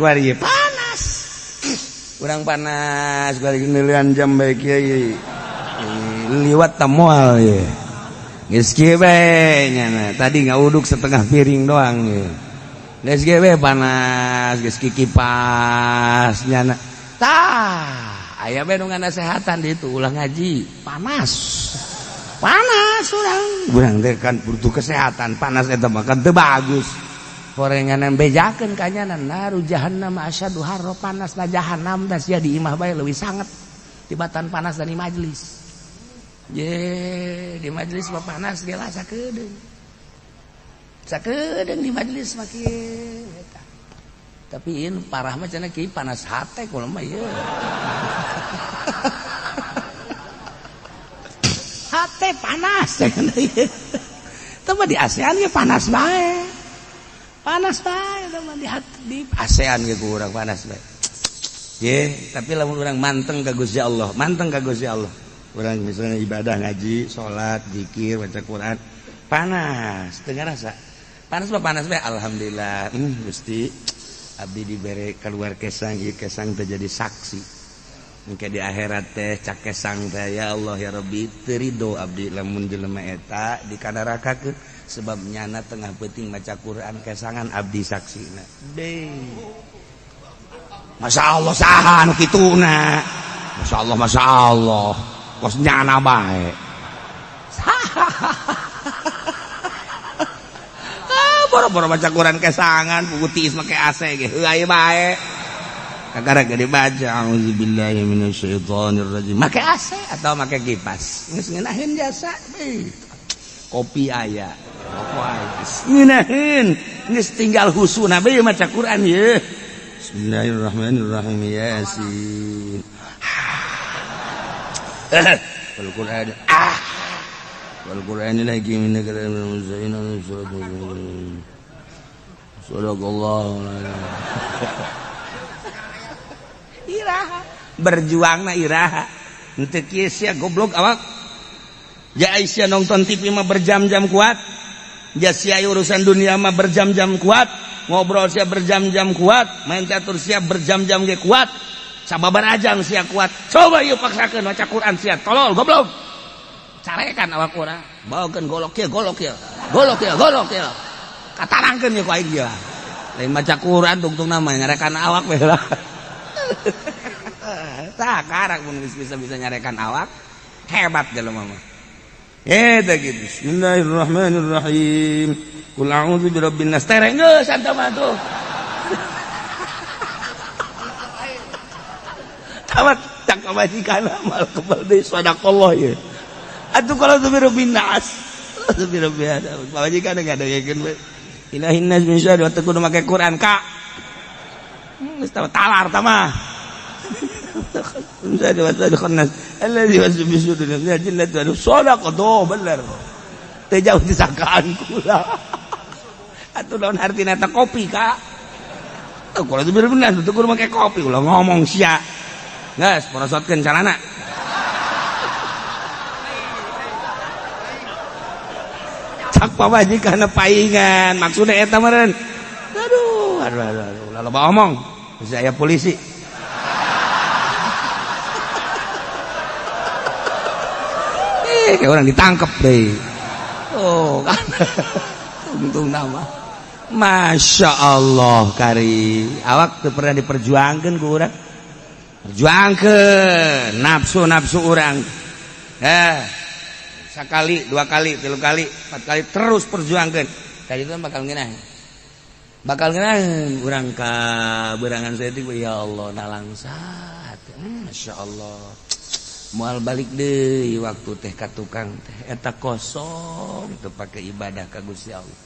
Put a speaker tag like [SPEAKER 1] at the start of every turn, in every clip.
[SPEAKER 1] kuari panas. Urang panas kuari nilian jam bae kieu. Liwat ta moal ye. Geus kieu bae nyana. Tadi ngauduk setengah piring doang ye. Geus kieu bae panas, geus kikipas nyana. Tah, aya bae nu nganasehatan di itu ulah ngaji, panas. Panas urang. Urang teh kan butuh kesehatan, panas eta mah kan teu bagus. Horengan bejakeun ka nyana naru jahannam asyadu harra, panas na jahannam da sia di imah bae leuwih sanget tibatan panas dari majelis. Ye, di majelis mah panas ge lah sakedeung. Sakedeung di majelis mah kieu eta. Tapi ieu parah mah cenah kieu panas hate kula mah ieu. Hate panas cenah ieu. Teu mah di ASEAN ge panas bae. Panas bae teu mah di ASEAN ge ku urang panas bae. Ye, tapi lamun urang manteng ka Gusti Allah, manteng ka Gusti Allah. Urang misalnya ibadah ngaji, salat, zikir, baca Quran, panas, teu ngarasa. Panas mah panas bae, alhamdulillah. Gusti, abdi dibere keluar kesang, ieu kesang teh jadi saksi. Engke di akhirat teh cak kesang teh ya Allah ya Rabbi, teu ridho abdi lamun jelema eta dikanarakakeun sebab nyana tengah peuting maca Quran kesangan abdi saksina. Deui. Masya Allah saha anu kituna. Masya Allah, Masya Allah. Kos nyana bae. Ah, boro-boro baca Quran kesangan, buku tiis make AC ge heuh aya bae. Kakara ge dibaca auzubillahi minasyaitonir rajim. Make AC atau make kipas. Geus ngeunaheun jasa. Kopi aya, rokok aya. Ngeunaheun, geus tinggal husuna bae maca Quran ye. Bismillahirrahmanirrahim. Yasin. Wal Qur'an. Ah. Wal Qur'anil hakim innaka laminal mursalin. Sadaqallahu. Iraha berjuangna iraha. Henteu kieu sia goblok awak. Ja sia nonton TV mah berjam-jam kuat. Ja sia urusan dunia mah berjam-jam kuat. Ngobrol sia berjam-jam kuat, main catur sia berjam-jam ge kuat. Sababar ajang sia kuat. Coba yuk paksakeun maca Quran sia tolol goblok. Carekan awak urang. Bawakeun golok kieu, golok kieu. Golok kieu, golok kieu. Katarangkeun ye ku aing ieu. Lain maca Quran tungtungna mah nyarekan awak we lah. Tah karak mun geus bisa-bisa nyarekan awak, hebat jelema mah. Eta kitu. Bismillahirrahmanirrahim. Qul a'udzu birabbin nas. Tereng geus anta mah tuh. Tamat tak kebajikan amal kebal deui sadaqallah ye. Atuh kalau tu birabbin nas. Tu birabbin nas. Pamajikan ngadengekeun we. Ilahin nas min syarri wa teu kudu make Quran ka. Geus talar tah mah. Min syarri waswasil nas allazi yuwaswisu fi sudurin nas jinnati wan sadaqa doh bener. Teu jauh disangkaan kula. Atuh naon artina eta kopi ka. Tuh kalau tu birabbin nas teu kudu make kopi ulah ngomong sia. Geus porosotkeun calana. Cak pamajikan paingan maksudna eta meureun. Aduh, aduh aduh aduh ulah loba omong. Bisa aya polisi. Kayak orang ditangkep deui. Oh, kan. Untung nama. Masya Allah kari. Awak teu pernah diperjuangkeun ku urang. Perjuangkeun nafsu-nafsu urang. Sekali, dua kali, tilu kali, empat kali terus perjuangkeun. Tadi itu bakal ngeunah. Bakal ngeunah urang ka berangan saeutik ya Allah nalangsat. Masya Allah. Moal balik deui waktu teh ka tukang teh eta kosong teu pake ibadah ka Gusti Allah.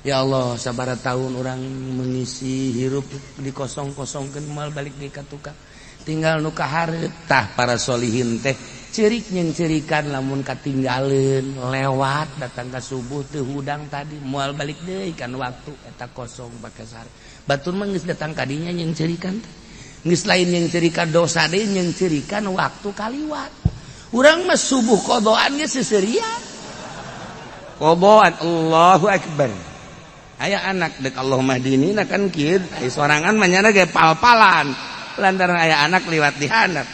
[SPEAKER 1] Ya Allah, sabaraha tahun urang mengisi hirup dikosong-kosongkeun moal balik deui ka tukang. Tinggal nu kahareup tah para solihin teh ceurik jeung ceurikan lamun katinggaleun lewat datang ka subuh teu hudang tadi moal balik deui kan waktu eta kosong pake sare. Batur mah geus datang ka dinya jeung ceurikan teh. Geus lain jeung ceurikan dosa deui jeung ceurikan waktu kaliwat. Urang mah subuh qodoan geus seuseurian. Qodoan Allahu akbar. Aya anak dek Allahumma hdini na kan kieu sorangan mah nyana ge pal-palan lantaran aya anak liwat di handap.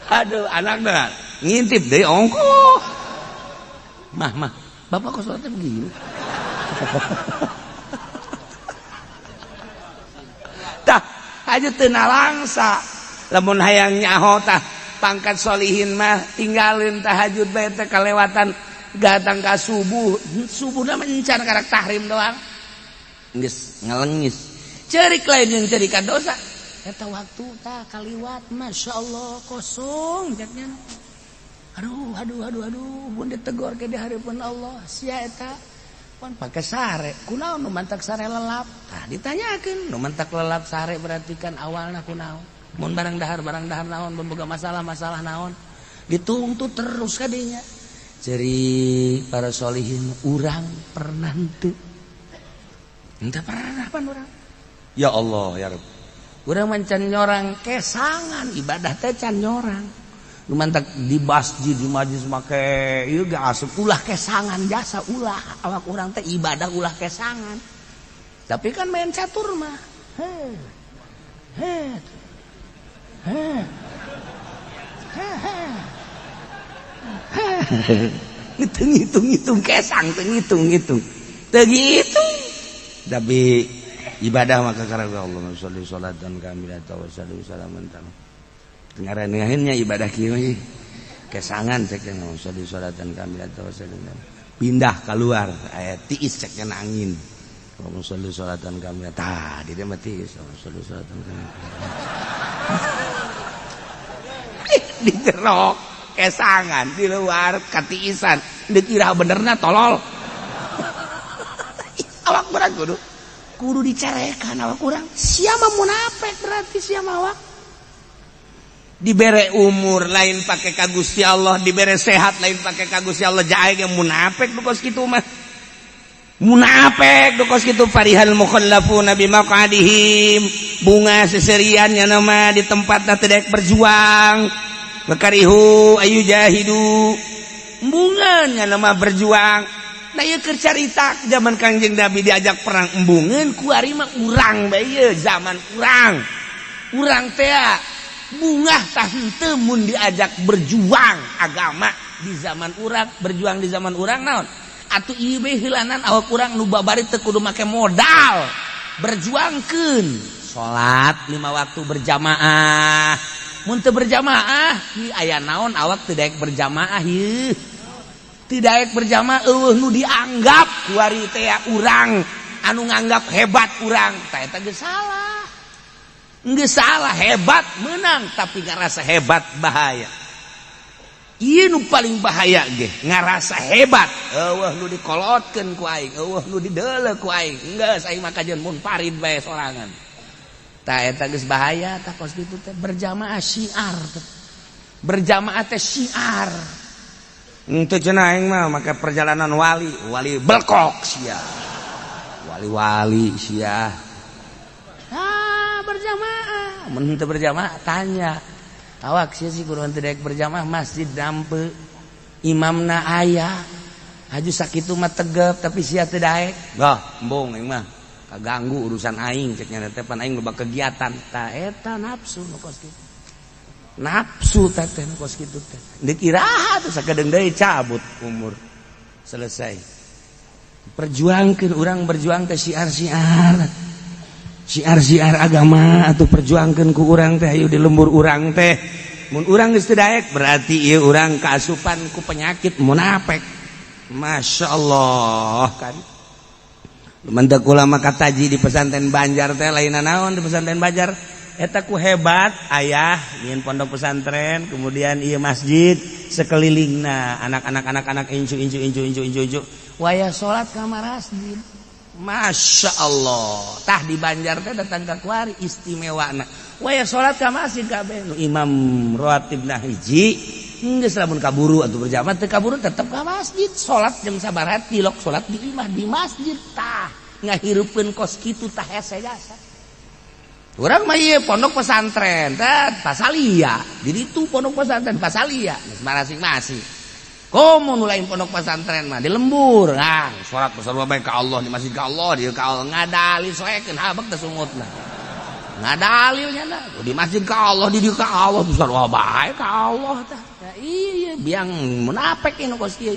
[SPEAKER 1] Aduh anak dah ngintip deh ongkoh. Mah mah bapak kok sholatnya begini. Tah aja teu nalangsa lamun hayang nyaho tah pangkat solihin mah tinggalin tahajud bae teh kalewatan datang ka subuh subuhna mencar karak tahrim doang geus ngalengis ceurik lain jeung ceurikan dosa eta waktu tah kaliwat masyaallah kosong jaknya. Aduh aduh aduh aduh mun ditegor ke di hareupeun Allah sia eta pan pake sare kunaon nu mantak sare lelap tah ditanyakeun nu mantak lelap sare berarti kan awalna kunaon mun barang dahar naon mun boga masalah-masalah naon dituntut terus kadinya. Ceri para solihin urang pernah henteu henteu pernah pan urang ya Allah ya Rabb urang mancan nyorang kesangan ibadah teh can nyorang nu mantak di masjid di majlis make ieu ge asup ulah kesangan jasa ulah awak urang teh ibadah ulah kesangan tapi kan main catur mah he he he he he ngitung-ngitung kesang teu ngitung-ngitung teu ngitung tapi ibadah maka karena Allah sholli sholatan kamilatan wa salli salaman tam ngaranehnya ibadah kieu kesangan cek sholli sholatan kamilatan wa salli pindah keluar aya tiis cek angin Allah sholli sholatan kamilatan tah di dieu mah tiis Allah sholli sholatan kamilatan di jerok kesangan di luar katiisan dikira benerna tolol awak berat kudu dicarekan awak kurang siapa munafik berarti siapa awak dibere umur lain pakai ka Gusti Allah dibere sehat lain pakai ka Gusti Allah jae ge munafik kos kitu mah munafik kos kitu farihal mukhallafuna bimaqadihim bunga seserian nya mah di tempatna teu daek berjuang bekarihu ayu jahidu embungan nya mah berjuang. Nah ieu keur carita zaman Kangjeng Nabi diajak perang embungeun kuari mah urang bae ieu zaman urang. Urang teh bungah tah henteu mun diajak berjuang agama di zaman urang, berjuang di zaman urang naon? Atuh ieu bae heulanan awak urang nu babari teu kudu make modal. Berjuangkeun salat 5 waktu berjamaah. Mun teu berjamaah, ieu aya naon awak teu daek berjamaah ieu. Teu daek berjamaah eueuh nu dianggap kuari teh urang anu nganggap hebat urang tah eta geus salah. Geus salah hebat menang tapi ngarasa hebat bahaya. Ieu nu paling bahaya ge ngarasa hebat eueuh nu dikolotkeun ku aing eueuh nu dideuleu ku aing geus aing mah kajeun mun parid bae sorangan. Tah eta geus bahaya tah kos kitu teh berjamaah syiar teh. Berjamaah teh syiar. Henteu cenah aing mah make perjalanan wali, wali belkok sia. Wali-wali sia. Ah, berjamaah. Mun henteu berjamaah tanya. Awak sia sih kudu henteu daek berjamaah masjid dampe. Imamna aya. Haju sakitu mah tegep tapi sia teu daek. Gah, embung aing mah. Kaganggu urusan aing cek nya teh pan aing loba kegiatan. Tah eta nafsu nu kos kitu. Nafsu teh teh nu kos kitu teh. Deuk iraha teh sakedeung deui cabut umur. Selesai. Perjuangkeun urang berjuang teh syiar-syiar. Syiar-syiar agama atau perjuangkeun ku urang teh hayu di lembur urang teh. Mun urang geus teu daek berarti ieu urang kaasupan ku penyakit munafik. Masya Allah kan. Lumantak ulama kataji di pesantren Banjar teh lain naon di pesantren Banjar eta ku hebat ayah nyin pondok pesantren kemudian ieu masjid sekelilingna anak-anak anak-anak incu incu incu incu incu incu wayah salat ka masjid. Masya Allah tah di Banjar teh datang ka kuari istimewana wayah salat ka masjid kabeh nu imam rawatibna hiji geus lamun kaburu atuh berjamaah teu kaburu tetep ka masjid salat jam sabaraha tilok salat di imah di masjid tah ngahirupkeun kos kitu tah hese jasa urang mah ieu pondok pesantren teh pasalia di ditu pondok pesantren pasalia masing-masing Komo nu lain pondok pesantren mah di lembur. Ah, salat sarua bae ka Allah di masjid ka Allah, di ka Allah ngadalil soekeun habek teh sungutna. Ngadalil nya di masjid ka Allah, di ka Allah sarua bae ka Allah tah. Iya biang munafik nu kos kieu.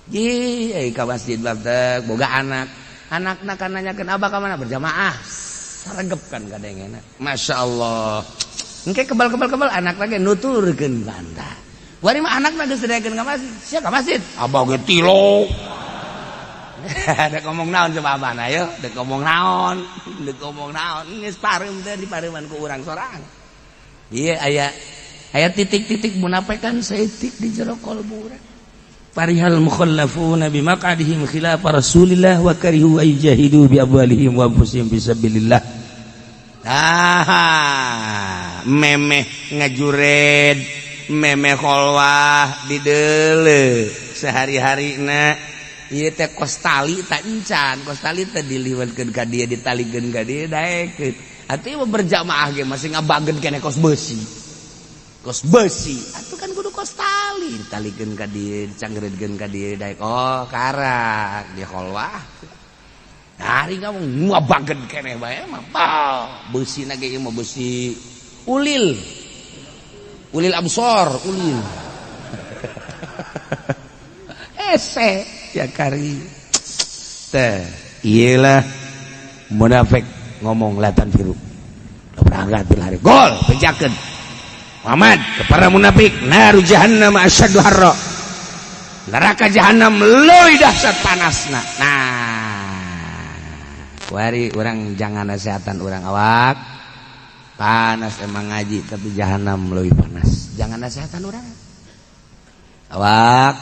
[SPEAKER 1] Ji, ka masjid batek boga anak. Anakna kan nanyakeun abah ka mana berjamaah. Saregep kan kadengena. Masya Allah. Engke kebal-kebal-kebal anak lagi nuturkeun bantah. Wari mah anakna geus didaekeun ka masjid. Sia ka masjid. Abah ge tilo. Dek ngomong naon coba abah na ayo, dek ngomong naon, dek ngomong naon, geus pareum teh dipareuman ku urang sorang. Ieu aya aya titik-titik munafikan saeutik di jero kalbu urang. Farihal mukhallafuna bimaq'adihim khilaf Rasulillah wa karihu ayjahidu bi amwalihim wa anfusihim fisabilillah. Ah, memeh ngajured, memeh kholwah dideule sehari-harina ieu teh kos tali tak encan, kos tali teh diliwatkeun ka dieu, ditalikeun ka dieu daekeun. Atuh ieu berjamaah ge masih ngabageun keneh kos beusi. Kos beusi, atuh kan kudu kos tali, ditalikeun ka dieu, dicangreudkeun ka dieu daek. Oh, karak di kholwah. Hari kamu ngabageun keneh bae mah. Beusina ge ieu mah beusi ulil. Ulil absor, ulil. Ese ya kari. Teh, iyalah munafik ngomong latan firu. Berangkat bil hari. Gol, bejakeun. Muhammad kepada munafik, naru jahannam asyaddu harra. Neraka jahannam leuwih dahsyat panasna. Nah, wari orang jangan nasihatan orang awak. Panas emang ngaji tapi jahanam lebih panas. Jangan nasihatan orang. Awak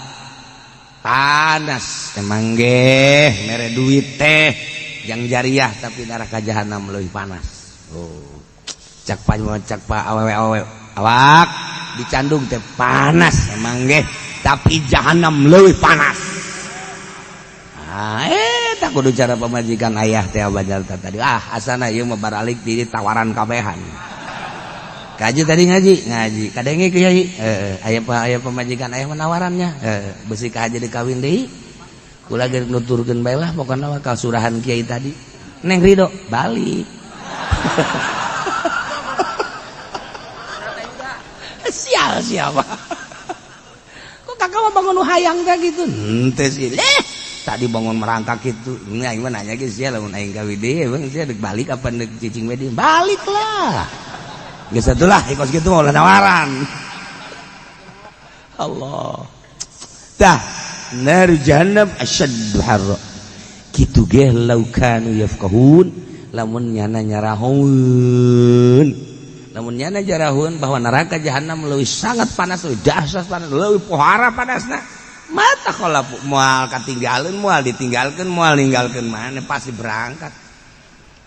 [SPEAKER 1] panas emang geh mere duit teh jang jariah tapi neraka jahanam lebih panas. Oh. Cak pa cak pa awewe awewe awak dicandung teh panas emang geh tapi jahanam lebih panas. Ah, tak kudu cara pemajikan ayah teh banjar tadi. Ah, asana ieu mah baralik di tawaran kabehan. Kaji tadi ngaji, ngaji. Kadenge kiai, aya aya pemajikan ayah menawarannya. Besi ka aja dikawin deui. Kula ge nuturkeun bae lah pokona mah ka surahan kiai tadi. Neng Ridho balik. Sial siapa? Kok kakak mah bangun hayang teh gitu? Henteu sih. Tadi bangun merangkak gitu. Ini aing mah nanya ge sia lamun aing kawin deui, bang sia dek balik apa dek cicing we deui? Balik lah. Geus atulah kos kitu mah ulah nawaran. Allah. Tah, nar jahannam asyaddu harra. Kitu ge lau kanu yafqahun, lamun nyana nyarahun. Lamun nyana jarahun bahwa neraka jahannam leuwih sangat panas, leuwih dahsyat panas, leuwih pohara panasna. Mata kalau moal katinggalin, moal ditinggalkan, moal ninggalkeun mana pasti berangkat.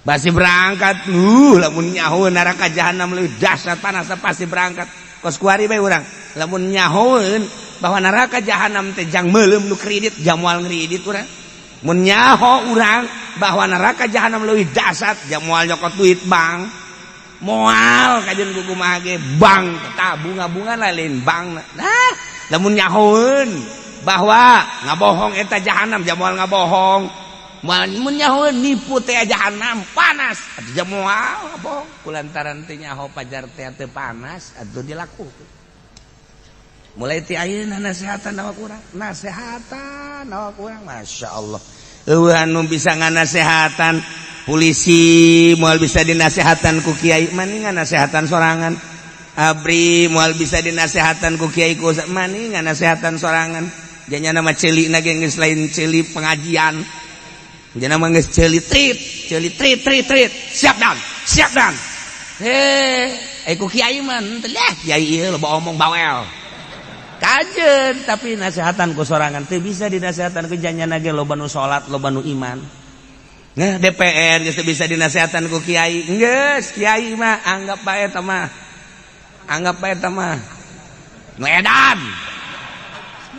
[SPEAKER 1] Pasti berangkat. Lamun nyaho neraka jahanam leuwih dahsyat panasna pasti berangkat. Kos kuari bae urang. Lamun nyahoeun bahwa neraka jahanam teh jang meuleum nu kredit, jang moal ngredit urang. Mun nyaho urang bahwa neraka jahanam leuwih dahsyat, jang moal nyokot duit bank. Moal kajeun ku kumaha ge bank tah bunga-bunga lain bank. Nah, lamun nyahoeun bahwa ngabohong eta jahanam jang moal ngabohong. Mun nyahoeun nipu teh jahanam panas atuh jang moal ngabohong. Kulantaran teh nyaho pajar teh teu panas atuh dilakukeun. Mulai ti ayeuna nasehatan awak urang, nasehatan awak urang masyaallah. Eueuh anu bisa nganasehatan polisi moal bisa dinasehatan ku kiai mani nganasehatan sorangan. Abri moal bisa dinasehatan ku kiai ku mani nganasehatan sorangan. Janya nama ceuli na ge geus lain ceuli pengajian. Janya mah geus ceuli trit, ceuli trit trit trit. Siap dan, siap dan. Heh, ku kiai mah henteu lah kiai ieu loba omong bawel. Kajen tapi nasehatan ku sorangan teu bisa dinasehatan ku janyana ge loba nu salat, loba nu iman. Nah, DPR geus teu bisa dinasehatan ku kiai. Geus, kiai mah anggap bae eta mah. Anggap bae eta mah nu edan.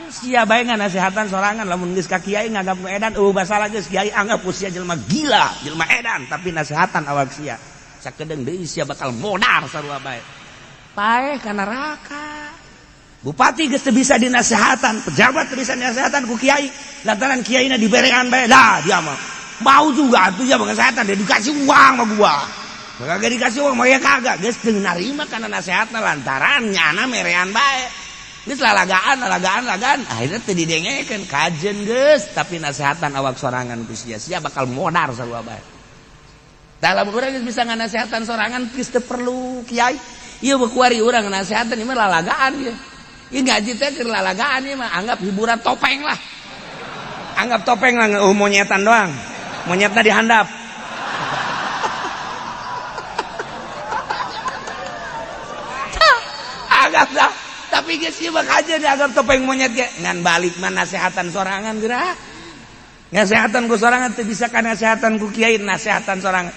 [SPEAKER 1] Sia bae nganasehatan sorangan lamun geus ka kiai nganggap nu edan eueuh masalah geus kiai anggap ku sia jelema gila, jelema edan, tapi nasehatan awak sia. Sakedeung deui sia bakal modar sarua bae. Paeh ka neraka. Bupati geus teu bisa dinasehatan, pejabat teu bisa dinasehatan ku kiai, lantaran kiaina diberean bae. Dah dia mah mau juga atuh ya kesehatan, dia dikasih uang mah gua. Kagak dikasih uang mah ya kagak, geus teu narima kana nasehatna lantaran nyana merean bae. Geus lalagaan, lalagaan, lalagaan, akhirnya teu didengekeun, kajen geus, tapi nasehatan awak sorangan ku sia, sia bakal modar sarua bae. Dalam urang geus bisa nganasehatan sorangan geus teu perlu kiai. Ieu kuari urang nasehatan ieu mah lalagaan ieu. Ieu ngaji teh keur lalagaan ieu mah anggap hiburan topeng lah. Anggap topeng lah monyetan doang. Monyetna dihandap. Anggap dah. Tapi geus ieu mah kajeun dianggap topeng monyet ge ngan balik mah nasehatan sorangan geura. Nasehatan ku sorangan teu bisa ka nasehatan ku kiai, nasehatan sorangan.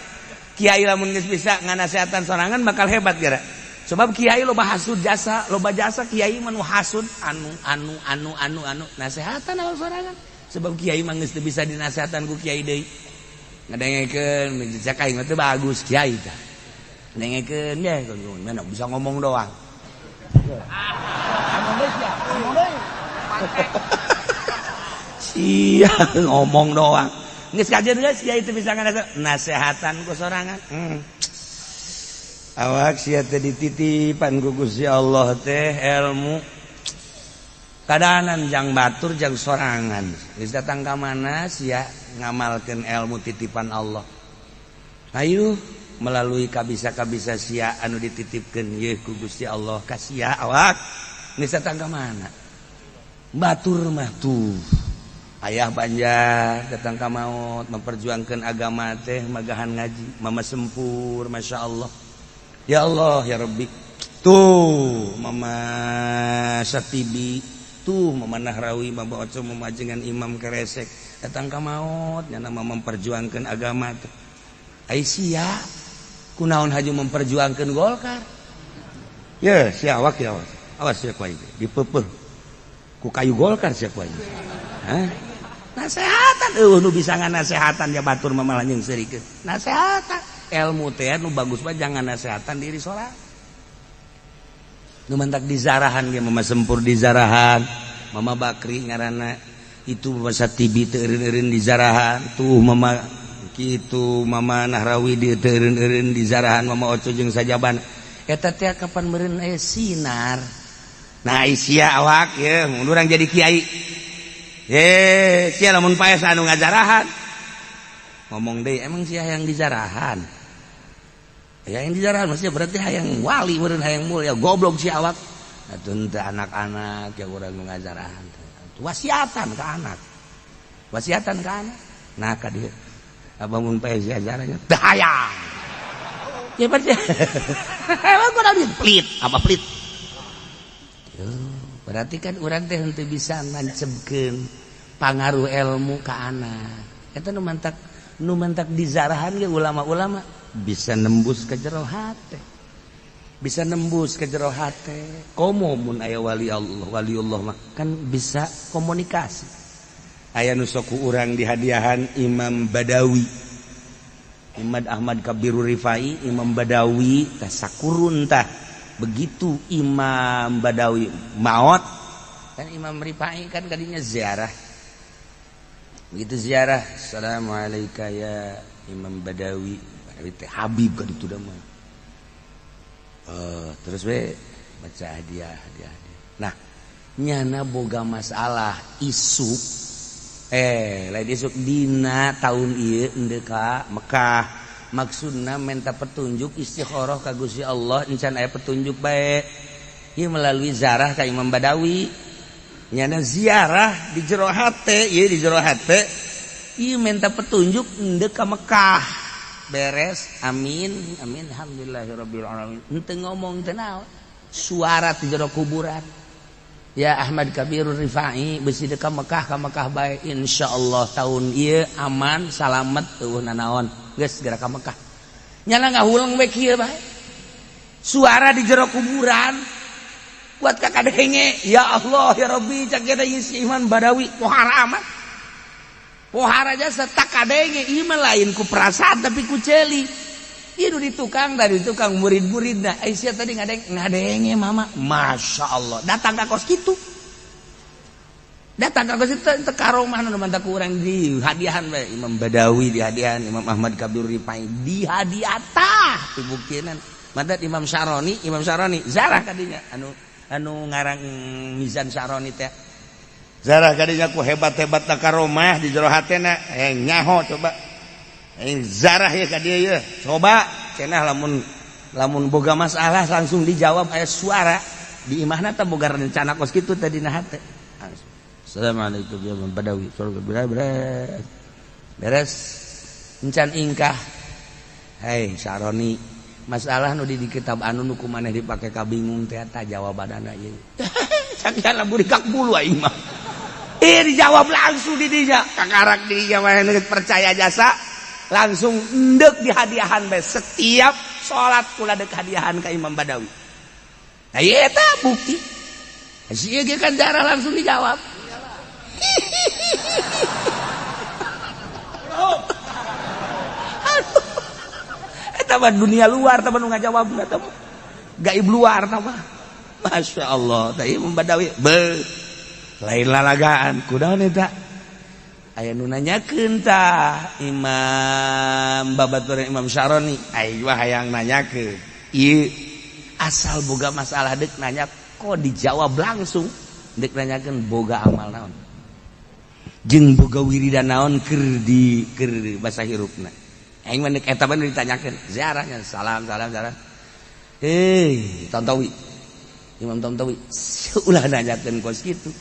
[SPEAKER 1] Kiai lamun geus bisa nganasehatan sorangan bakal hebat geura. Sebab kiai loba hasud jasa, loba jasa kiai mah nu hasud anu anu anu anu anu nasehatan awak sorangan. Sebab kiai mah geus teu bisa dinasehatan ku kiai deui. Ngadengekeun cek aing mah teu bagus kiai tah. Dengekeun ye mana bisa ngomong doang. Ngomong deui sia, ngomong deui. Sia ngomong doang. Geus kajeun geus kiai teu bisa ngasehatan ku sorangan. Awak sia teh dititipan ku Gusti Allah teh ilmu. Kadanan jang batur jang sorangan. Geus datang ka mana sia ngamalkeun ilmu titipan Allah. Ayo melalui kabisa-kabisa sia anu dititipkeun yeuh ku Gusti Allah ka sia awak. Geus datang ka mana? Batur mah tuh. Ayah Banjar datang ka maut memperjuangkan agama teh magahan ngaji, mama sempur Masya Allah. Ya Allah ya Rabbi. Tuh mama Satibi, tuh mama Nahrawi, mama Oco, mama jengan Imam Keresek datang ka maut nyana memperjuangkan agama teh. Ai sia kunaon haju memperjuangkan Golkar? Ya sia awak ya awas. Awas sia ku aing dipeupeuh ku kayu Golkar sia ku aing. Hah? Nasehatan eueuh nu bisa nganasehatan ya batur mah malah nyeungseurikeun. Nasehatan ilmu teh nu bagus mah jangan nasehatan diri sorangan. Nu mantak dizarahan ge mama sempur dizarahan, mama Bakri ngaranna itu mama Satibi teu eureun-eureun dizarahan, tuh mama kitu mama Nahrawi di teu eureun-eureun dizarahan, mama Oco jeung sajaban. Eta teh kapan meureun aya sinar. Nah sia awak ye mun urang jadi kiai. Ye sia lamun paes anu ngazarahan. Ngomong deui emang sia hayang dizarahan. Ya yang dizarahan maksudnya berarti hayang wali meureun hayang mulia goblok si awak. Atuh teu anak-anak ya urang nu ngazarahan. Wasiatan ka anak. Wasiatan ka anak. Nah ka dieu. Abah mun paes ajarannya teu hayang. Ya berarti emang kurang pelit, apa pelit? Berarti kan urang teh henteu bisa ngancebkeun pangaruh ilmu ka anak. Eta nu mantak dizarahan ge ulama-ulama bisa nembus ke jero hate. Bisa nembus ke jero hate. Komo mun aya wali Allah, waliullah mah kan bisa komunikasi. Aya nu sok ku urang dihadiahan Imam Badawi. Imam Ahmad Kabirur Rifai, Imam Badawi tah sakurun tah. Begitu Imam Badawi maot kan Imam Rifai kan kadinya ziarah. Begitu ziarah, assalamualaikum ya Imam Badawi. Badawi teh Habib kan itu mah. Terus we baca hadiah, hadiah, hadiah. Nah, nyana boga masalah isuk lain isuk dina tahun ieu endeu ka Mekah. Maksudna minta petunjuk istikharah ka Gusti Allah encan aya petunjuk bae. Ieu melalui zarah ka Imam Badawi. Nyana ziarah di jero hate, ieu di jero hate. Ieu minta petunjuk endeu ka Mekah. Beres, amin, amin, alhamdulillahirabbil alamin. Henteu ngomong teu naon. Suara di jero kuburan. Ya Ahmad Kabirur Rifai besi deuk ka Mekah bae insyaallah tahun ieu aman salamet eueuh nanaon. Geus segera ka Mekah. Nyana ngahuleng we kieu bae. Suara di jero kuburan. Kuat ka kadenge, ya Allah ya Rabbi cak kita si Iman Badawi pohara amat. Pohara jasa tak kadenge ieu mah lain ku perasaan tapi ku ceuli. Ieu di tukang tadi tukang murid-muridna. Aisyah tadi ngadenge mama. Masya Allah, datang ka kos kitu. Datang ka kos kitu teu karomah nu mantak urang di hadiahan bae Imam Badawi di hadiahan, Imam Ahmad Kabir Rifai di hadiah tah pibuktinan. Mantat Imam Syaroni zarah kadinya anu ngarang Mizan Syaroni teh. Zarah kadinya ku hebat-hebat na karomah di jero hatena nyaho coba. Zarah ya ka dieu ye. Coba cenah lamun boga masalah langsung dijawab aya suara di imahna teh boga rencana kos kitu teh dina hate. Assalamualaikum ya Imam Badawi. Beres. Beres. Encan ingkah. Hei Syaroni, masalah nu di kitab anu nu ku maneh dipake kabingung teh eta jawabanana ieu. Sakian lamun dikak bulu aing mah. Dijawab langsung di dinya. Kakarak di dinya mah percaya jasa langsung endek dihadiahan bae setiap salat kula deuk hadiahan ka Imam Badawi. Nah ieu eta bukti. Si ieu ge kan darah langsung dijawab. Aduh. Eta mah dunia luar tah nu ngajawab eta mah. Gaib luar tah mah. Masya Allah, tah Imam Badawi be lain lalagaan kunaon eta? Aya nu nanyakeun tah Imam babaturan Imam Syaroni, aing mah hayang nanyakeun. Ieu asal boga masalah deuk nanya kok dijawab langsung, deuk nanyakeun boga amal naon. Jeung boga wiridan naon keur di keur basa hirupna. Aing mah deuk eta mah ditanyakeun, ziarahnya salam salam salam. Hei, Tantawi. Imam Tantawi ulah nanyakeun kos kitu.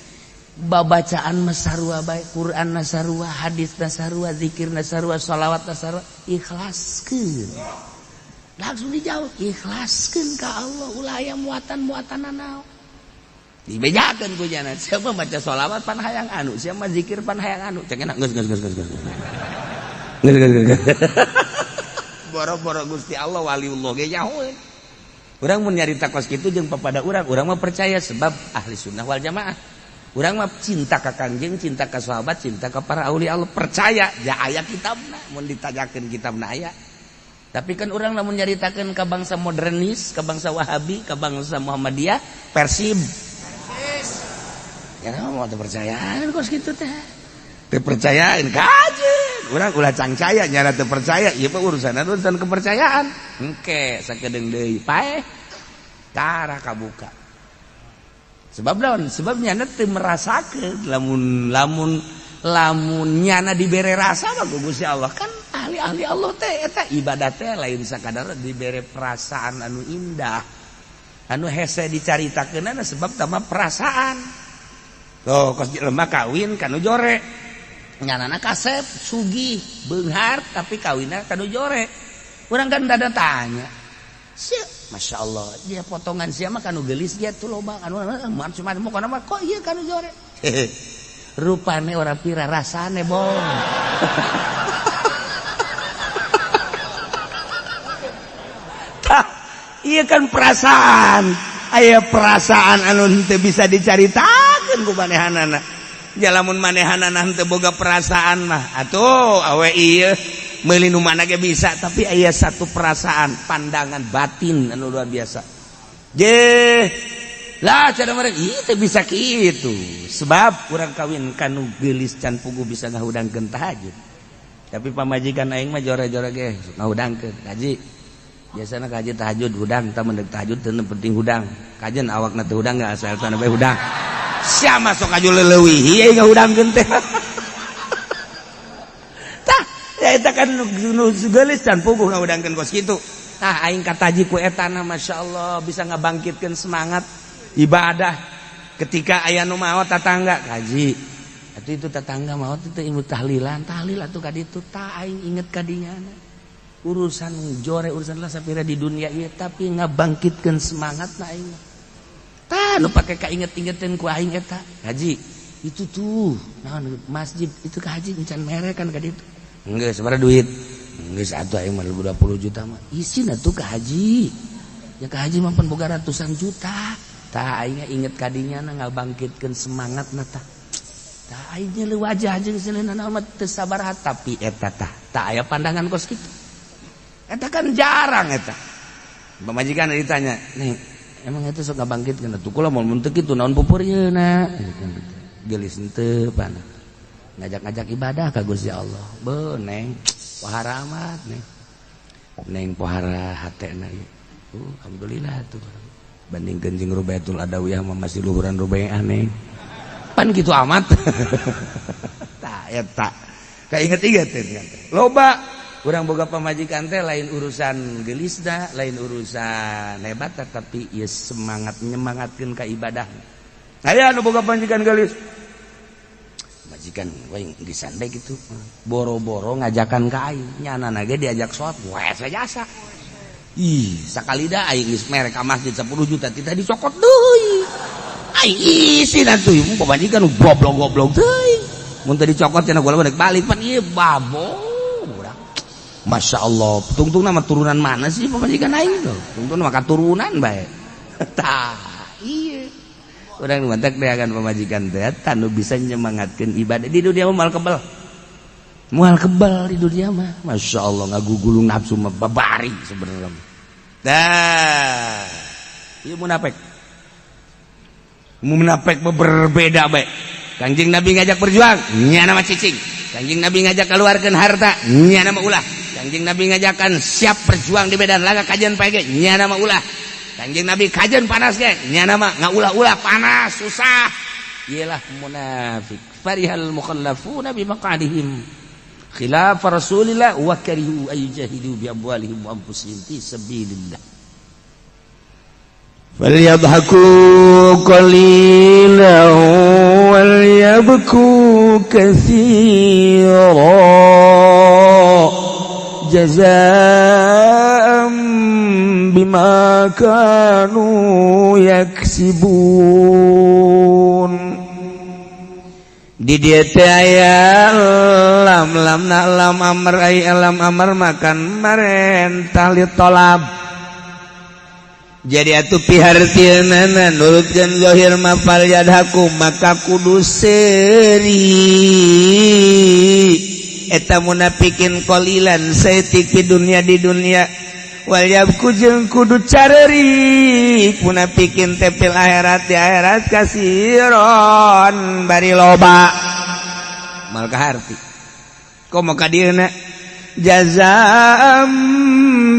[SPEAKER 1] Babacaan masarua bae, Quran nasarua, hadis nasarua, zikir nasarua, sholawat nasarua, ikhlaskeun. Langsung dijawab, ikhlaskeun ka Allah, ulah aya muatan-muatan naon. Dibejakeun ku jana, siapa baca sholawat pan hayang anu, siapa zikir pan hayang anu, cek enak geus geus geus geus. Geus geus geus. Boro-boro Gusti Allah waliullah ge nyahoeun. Urang mun nyarita kos kitu jeung papada urang, urang mah percaya sebab ahli sunnah wal jamaah. Urang mah cinta ka Kangjeng, cinta ka sahabat, cinta ka para aulia Allah, percaya ja aya kitabna, mun ditanyakeun kitabna aya. Tapi kan urang lamun nyaritakeun ka bangsa modernis, ka bangsa Wahabi, ka bangsa Muhammadiyah, Persib. Ya mau teu percayaan kos kitu teh. Teu percayaan kajeun. Urang ulah cangcaya nyana teu percaya, ieu mah urusan urusan kepercayaan. Engke sakedeung deui paeh tara kabuka. Sebab naon? Sebab nyana teu merasakeun lamun lamun nyana dibere rasa mah ku Gusti Allah kan ahli-ahli Allah teh eta ibadah teh lain sakadar dibere perasaan anu indah. Anu hese dicaritakeunana sebab tama perasaan. Tuh kos jelema kawin kanu jore. Nyanana kasep, sugih, beunghar tapi kawinna kanu jore. Urang kan dada tanya. Masya Allah, dia potongan siapa kanu gelis dia tuh loba anu macam-macam kana mah kok ieu kanu jore. Rupane ora pira rasane bong. Tah, ieu kan perasaan. Aya perasaan anu henteu bisa dicaritakeun ku manehanana. Ja lamun manehanana henteu boga perasaan mah atuh awe ieu meuli nu mana ge bisa, tapi aya satu perasaan pandangan batin anu luar biasa. Je lah cara mereka ieu teh bisa kitu. Sebab urang kawin kanu geulis can puguh bisa ngahudangkeun tahajud. Tapi pamajikan aing mah jore-jore ge ngahudangkeun. Kaji biasana kaji tahajud hudang, tah mendek tahajud teu penting hudang. Kajen awakna teu hudang geus asal sana bae hudang. Sia masuk aju leuwih ieu ngahudangkeun teh. Tah ya eta kan nu geulis can puguh ngahudangkeun kos kitu. Tah aing kataji ku etana masyaallah bisa ngabangkitkeun semangat ibadah ketika aya nu maot tatangga kaji. Atuh itu tetangga maot itu ilmu tahlilan, tahlil atuh ka ditu tah aing inget ka dinyana. Urusan jore urusan lah sapira di dunia ieu tapi ngabangkitkeun semangat na aing. Tah nu pake kainget-ingetin ku aing eta. Haji, itu tuh naon masjid itu ka haji encan mere kan ka ditu. Geus sabaraha duit? Geus atuh aing mah 20 juta mah. Isin atuh ka haji. Ya ka haji mah pan boga ratusan juta. Tah aing inget ka dinya na ngabangkitkeun semangat na tah. Tah aing nyeuleun wajah jeung seuleuna naon mah teu sabaraha tapi eta tah. Tah aya pandangan kos kitu. Eta kan jarang eta. Pamajikan ditanya, "Nih, emang itu sok ngabangkitkeun atuh kula mun teu kitu naon pupurieuna?" Geulis henteu pan. Ngajak-ngajak ibadah ka Gusti Allah. Beuh, Neng, pohara amat, Neng. Neng pohara hatena ieu. Alhamdulillah tuh. Bandingkeun jeung Rubaitul Adawiyah mah masih luhuran Rubaiah, Neng. Pan kitu amat. Tah eta. Kainget-inget teh. Loba urang boga pamajikan teh lain urusan gelisna, lain urusan hebat, tapi ieu semangat nyemangatkeun ka ibadah. Aya nu boga pamajikan gelis. Majikan we geusan bae kitu. Boro-boro ngajakan ka aing, nyana ge diajak salat, we jasa. Ih, sakali da aing geus mere ka masjid 10 juta tidak dicokot deui. Aing isin atuh pamajikan goblok-goblok teuing. Mun teu dicokot cenah gua balik balik pan ieu babo. Masya Allah, tungtung nama turunan mana sih pamajikan aing tuh? Tungtung nama katurunan bae. Tah, iya. Urang mantak akan pamajikan teh nu bisa nyemangatkeun ibadah di dunia mah moal kebel. Moal kebel di dunia mah. Masya Allah ngagugulung nafsu mah babari sebenarnya. Dah. Ieu munafik. Munafik berbeda bae. Kanjeng Nabi ngajak berjuang, nyana mah cicing. Kanjeng Nabi ngajak keluarkan harta, nyana mah ulah. Kanjeng Nabi ngajakan siap berjuang di medan laga kajian pege, nyana mah ulah. Kanjeng Nabi kajian panas ge, nyana mah ngaulah-ulah panas susah. Iyalah munafik. Farihal mukhallafuna bi maq'adihim khilaf Rasulillah wa karihu ay yujahidu bi amwalihim wa anfusihim fi sabilillah.
[SPEAKER 2] Falyadhaku qalilan walyabku katsira jazaa'an bima kanu yaksibun.
[SPEAKER 1] Di dieu teh aya lam lam na lam amr ai lam amr makan marentah li tolab. Jadi atuh pihartieunana nurutkeun zahir ma fal yadhaku maka kudu seuri eta munafikin qalilan saeutik di dunia di dunia wal yabku jeung kudu carerik munafikin teh fil akhirat di akhirat kasiron bari loba mal kaharti komo ka dieuna
[SPEAKER 2] jazaa'an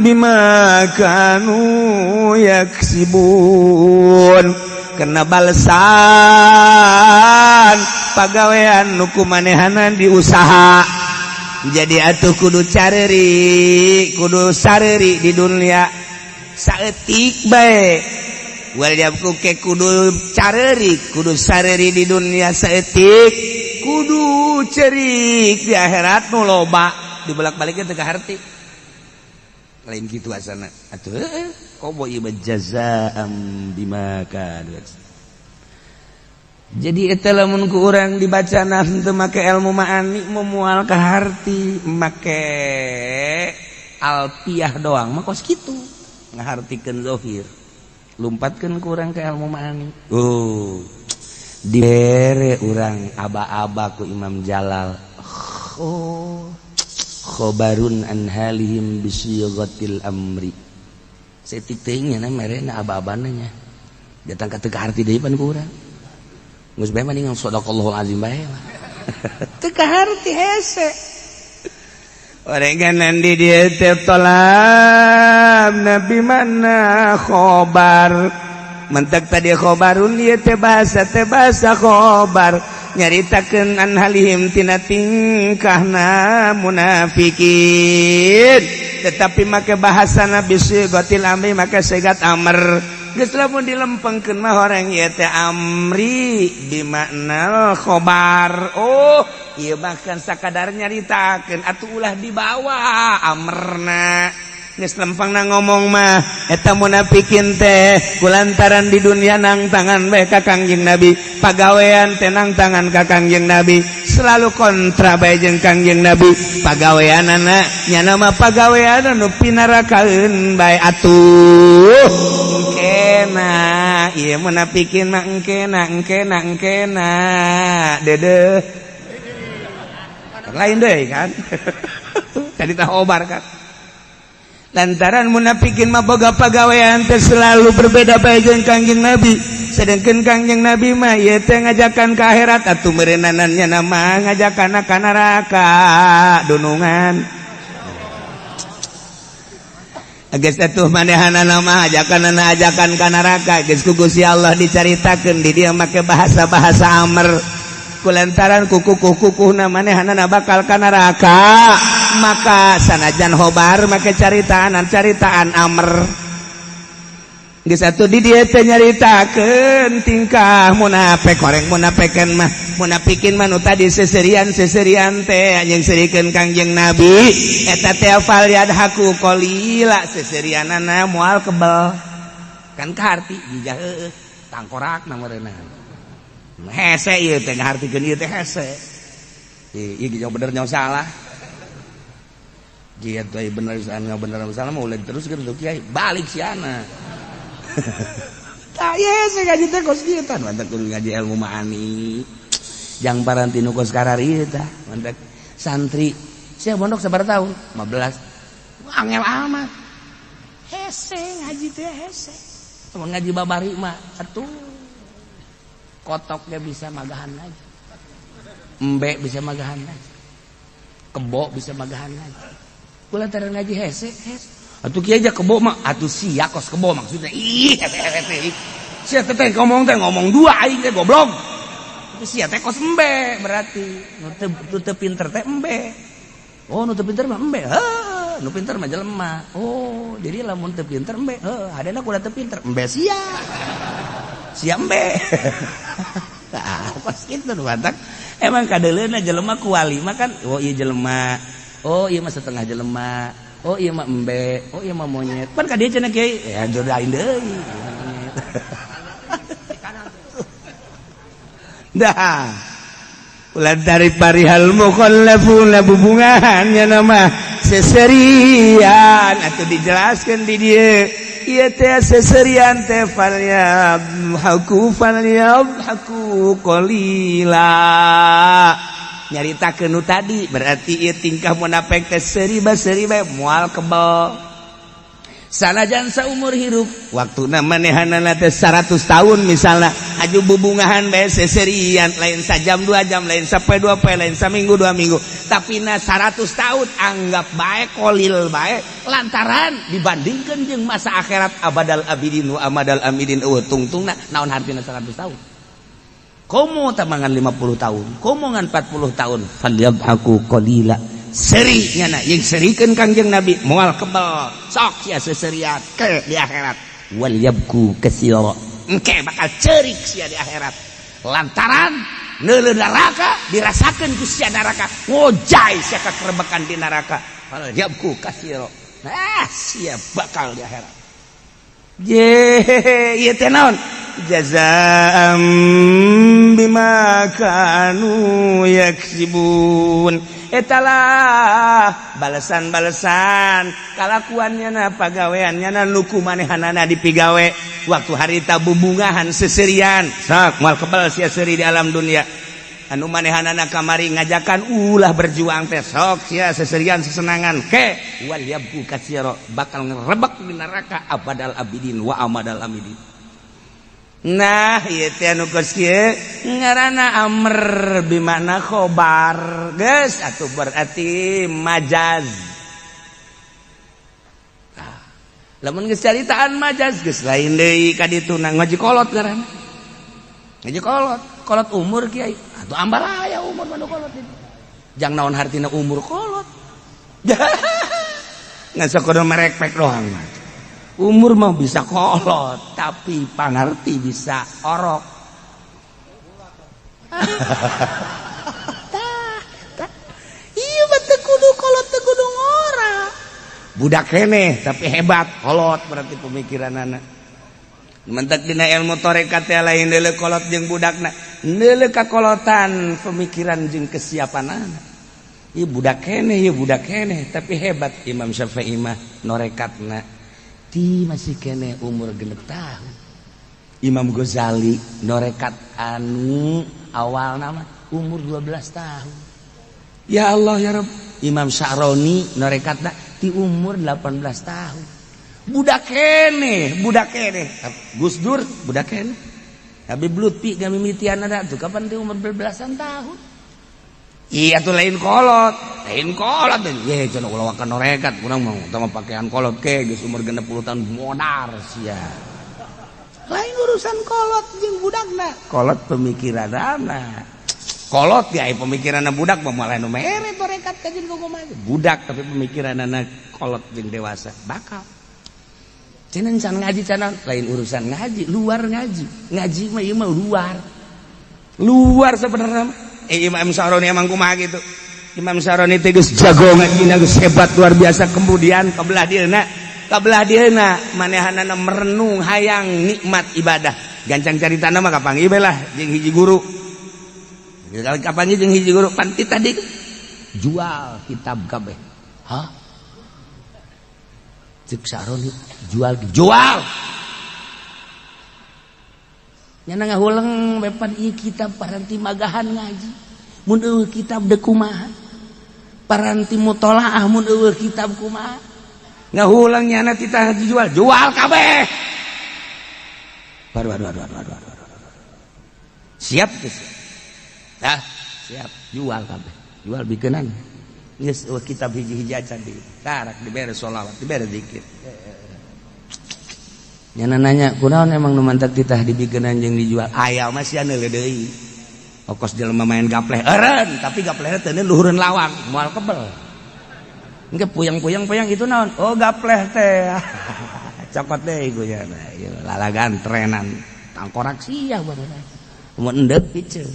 [SPEAKER 2] bima kanu yaksibun
[SPEAKER 1] kena balesan pagawean nu kumanehanan di usaha. Jadi atuh kudu careri, kudu sareri di dunia saeutik bae wal yabku ke kudu careri, kudu sareri di dunia saeutik, kudu cerik di akhirat nu loba. Dibolak-baliknya teu kaharti lain kitu asana atuh komo ieu jazaa'an bima kanu. Jadi eta lamun ku urang dibaca teu make ilmu ma'ani moal kaharti, make alfiah doang mah kos kitu ngahartikeun zahir. Lumpatkeun ku urang ke ilmu ma'ani, oh dibere urang aba-aba ku Imam Jalal, oh khobarun an halihim bisighatil amri. Saeutik teuing nya merena aba-abana nya datang ka teu kaharti deui pan ku urang. Geus bae mah ningal sadaqallahul azim bae mah. Teu kaharti hese.
[SPEAKER 2] Orenganan di dieu teh tolab nabi mana khobar.
[SPEAKER 1] Mentek tadi khobarun ieu teh bahasa khobar nyaritakeun an halihim tina tingkahna munafikin. Tetapi make bahasa nabi sigatil amri make sigat amr. Geus lamun dilempengkeun mah orang ieu teh amri bimakna khobar. Oh, ieu bahkan sakadar nyaritakeun atuh ulah dibawa amrna. Geus lempengna ngomong mah eta munafikin teh kulantaran di dunia nang tangan bae ka Kangjeng Nabi, pagawean teh nang tangan ka Kangjeng Nabi, selalu kontra bae jeung Kangjeng Nabi. Pagaweanana nyana mah pagawean anu pinarakaeun bae atuh. Engkena ieu munafikin mah engkena engkena engkena dedeh lain deui kan. Jadi tah obar kan. Lantaran munafikin mah boga pagawean teh selalu berbeda bae jeung Kangjeng Nabi. Sedangkan Kangjeng Nabi mah ieu teh ngajakan ka akhirat atuh meureunanna mah ngajakan ka neraka dunungan. Geus atuh manehanana mah ajakanana ajakan ka neraka geus ku Gusti Allah dicaritakeun di dieu make bahasa-bahasa amer. Kulantaran kukukuh-kukuhna manehanana bakal ka neraka. Maka sanajan hobar make caritaan amer. Geus atuh di dieu teh nyaritakeun tingkah munafik horeng munafikan mah munafikin mah nu tadi seserian-seserian teh jeung serikeun Kangjeng Nabi eta teh fal yadhaku qalila seserianana moal kebel kan kaharti jijah heueuh tangkorakna meureunna hese ieu teh ngahartikeun ieu teh hese ieu ieu bener nyaho salah. Kiai teh bener salah bener salah mah ulah diteruskeun tuh kiai balik siana. Tah ye saya ngaji teh kos kieu tah mantap kudu ngaji ilmu maani. Jang paranti nu kos karari tah mantap santri sia mondok sabaraha tahun 15. Angel amat. Hese ngaji teh hese. Mun ngaji babari mah atuh kotoknya bisa magahan aja. Embe bisa magahan aja. Kebo bisa magahan aja. Kulantaran ngaji hese hese. Atuh kiai aja kebo mah atuh sia kos kebo maksudnya. Ih hese hese. Sia teh ngomong dua aing teh goblok. Atuh sia teh kos embe berarti. Nu teu pinter teh embe. Oh nu teu pinter mah embe. Heuh, nu pinter mah jelema. Oh, jadi lamun teu pinter embe. Heuh, hadena kuda teu pinter embe sia. Sia embe. Tah, pas kitu nu batak. Emang kadeuleuna jelema kuali mah kan oh ieu jelema. Oh ieu mah setengah jelema. Oh iya mah embe, oh iya mah monyet. Pan ka dieu cenah kiai, ya jodain deui. Dah. Ulah dari parihal mukhallafuna bubungahan nya nama seserian atuh dijelaskeun di dieu. Ieu teh seserian teh fal yadhaku fal yadhaku qalila. Nyaritakeun nu tadi berarti ieu tingkah munafik teh seuri bae moal kebel. Sanajan saumur hirup waktuna manehanana teh 100 tahun misalna aju bubungahan bae seserian lain sajam 2 jam lain sapoe 2 poe lain saminggu 2 minggu tapi na 100 tahun anggap bae kolil bae lantaran dibandingkeun jeung masa akhirat abadal abidin wa amadal amidin eueuh tungtungna naon hartina 100 tahun. Komo tamangan 50 tahun, komo ngan 40 tahun, falyadhaku qalila. Seri nyana jeung serikeun Kangjeng Nabi moal kebel, sok sia seserian ke di akhirat. Wal yabku katsira. Engke bakal ceurik sia di akhirat. Lantaran neuleuh neraka dirasakeun ku sia neraka, ngojay sia kakerebekan di neraka. Fal yabku katsira. Nah, sia bakal di akhirat. Ye, ieu teh naon? Jazaa'an bima kanu yaksibun. Etalah balesan-balesan kalakuannya na pagaweannya na nu kumanehanana dipigawe waktu harita bubungahan seserian sok moal kebal sia seuri di alam dunia anu manehanana kamari ngajakan ulah berjuang teh sok sia seserian sesenangan ke wal yabku katsira bakal ngerebek di neraka abadal abidin wa amadal amidin. Nah ieu teh anu kos kieu ngaranna amr bimana khobar geus atuh berarti majaz. Tah lamun geus caritaan majaz geus lain deui ka ditu na ngaji kolot ngaranna. Ngaji kolot, kolot umur kiai atuh ambalaya umur mah nu kolot itu. Jang naon hartina umur kolot. Ngan sakodo merekpek doang mah. Umur mah bisa kolot, tapi pangarti bisa orok. Iya mah teu kudu kolot teu kudu ngora. Budak keneh tapi hebat kolot berarti pemikiranana. Mentek dina ilmu tarekat teh lain deuleu kolot jeung budakna, deuleu kakolotan pemikiran jeung kesiapanana. Ieu budak keneh, ieu budak keneh tapi hebat Imam Syafi'i mah norekatna. Ti masih kene umur 6 tahun. Imam Ghazali norekat anu awal nama umur 12 tahun. Ya Allah ya Rabb. Imam Sya'roni norekatna Di umur 18 tahun. Budak keneh, budak keneh. Gus Dur budak keneh. Habib Lutfi gamimitian ada tuh kapan di umur belasan tahun. Iya tuh lain kolot, lain kolot. Ye cenah ulah wakan norekat, urang mau utama pakaian kolot ke geus umur 60 tahun modar sia. Lain urusan kolot jeung budakna. Kolot pemikiranana. Kolot ya pemikiran budak mah malah nu mere torekat ka jeung kumaha. Budak tapi pemikiranana kolot jeung dewasa bakal. Cenah can ngaji cenah lain urusan ngaji, luar ngaji. Ngaji mah ieu mah luar. Luar sebenarnya. Imam Syaroni emang kumaha gitu. Imam Syaroni teh geus jago ngajina geus hebat luar biasa, kemudian kabelah dieuna manehanana merenung hayang nikmat ibadah. Gancang caritana mah kapanggih bae lah jeung hiji guru. Kapanggih jeung hiji guru panti tadi jual kitab kabeh. Hah? Cek Syaroni jual jual. Nyana ngahuleng bepan ieu kitab paranti magahan ngaji. Mun eueuh kitab deuk kumaha? Paranti mutolaah mun eueuh kitab kumaha? Ngahulang nyana titah dijual, jual kabeh. Baru aduh aduh aduh aduh aduh. Siap geus. Dah, siap, jual kabeh. Jual bikeunan. Geus eueuh kitab hiji-hiji acan di tarak dibere sholawat, dibere zikir. Nyana nanya, kunaon emang nu mantak titah dibikeunan jeung dijual? Aya mah sia neuleuh deui. Okos jelema main gapleh eureun, tapi gaplehna teu luhureun lawang, moal kebel. Engke puyang-puyang-puyang itu naon? Oh gapleh teh. Cokot deui ku nya. Ieu lalagan trenan tangkorak sia barudak. Mun endeup piceun.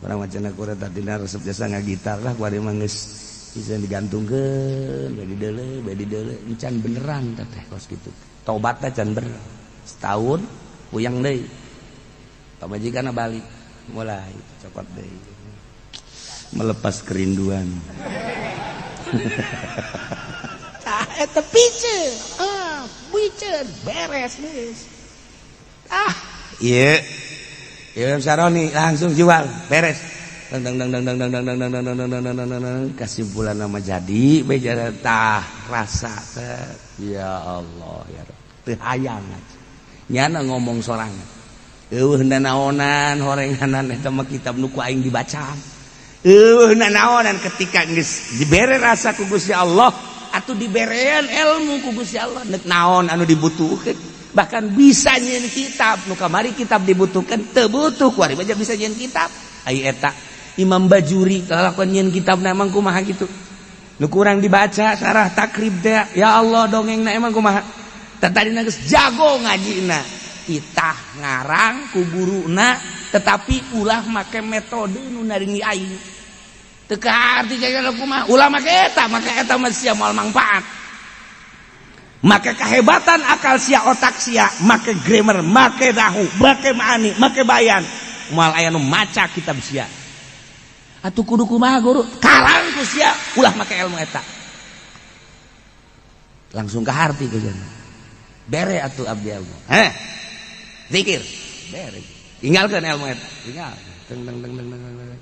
[SPEAKER 1] Urang mah cenah kuring tadina resep jasa ngagitar lah kuari mah geus bisa digantungkeun, bae dideuleu, bae dideuleu, encan beneran teh kos kitu. Tobatna can bener. Setahun puyang deui. Pamajikanna balik mulai cokot deui. Melepas kerinduan. Tah eta piceun. Ah, piceun beres geus. Ah, ieu. Imam Syaroni langsung jual, beres. Dang dang dang dang dang dang dang dang dang dang dang dang dang kesimpulan nama jadi beja tah rasa teh. Ya Allah ya Rabb. Teu hayang nyana ngomong sorangan. Eueuh nanaonan horenganan eta mah kitab nu ku aing dibaca. Eueuh nanaonan ketika geus dibere rasa ku Gusti Allah atuh diberean ilmu ku Gusti Allah neuk naon anu dibutuhkeun. Bahkan bisa nyieun kitab nu kamari kitab dibutuhkan teu butuh kuari baca bisa nyieun kitab. Ai eta Imam Bajuri kalakuan nyieun kitabna emang kumaha kitu. Nu kurang dibaca syarah takrib teh ya Allah dongengna emang kumaha. Tah tadina geus jago ngajina. Titah ngarang ku guruna tetapi ulah make metode nu naringi aing. Teu kaarti jaga kumaha ulah make eta mah sia moal mangpaat. Make kehebatan akal sia otak sia, make grammar, make dahu, make maani, make bayan. Moal aya nu maca kitab sia. Atuh kudu kumaha guru? Karang ku sia ulah make ilmu eta. Langsung ke harti ku cenah. Bere atuh abdi ilmu. Heh. Zikir, bere. Tinggalkeun ilmu eta, tinggal. Teng teng teng teng teng.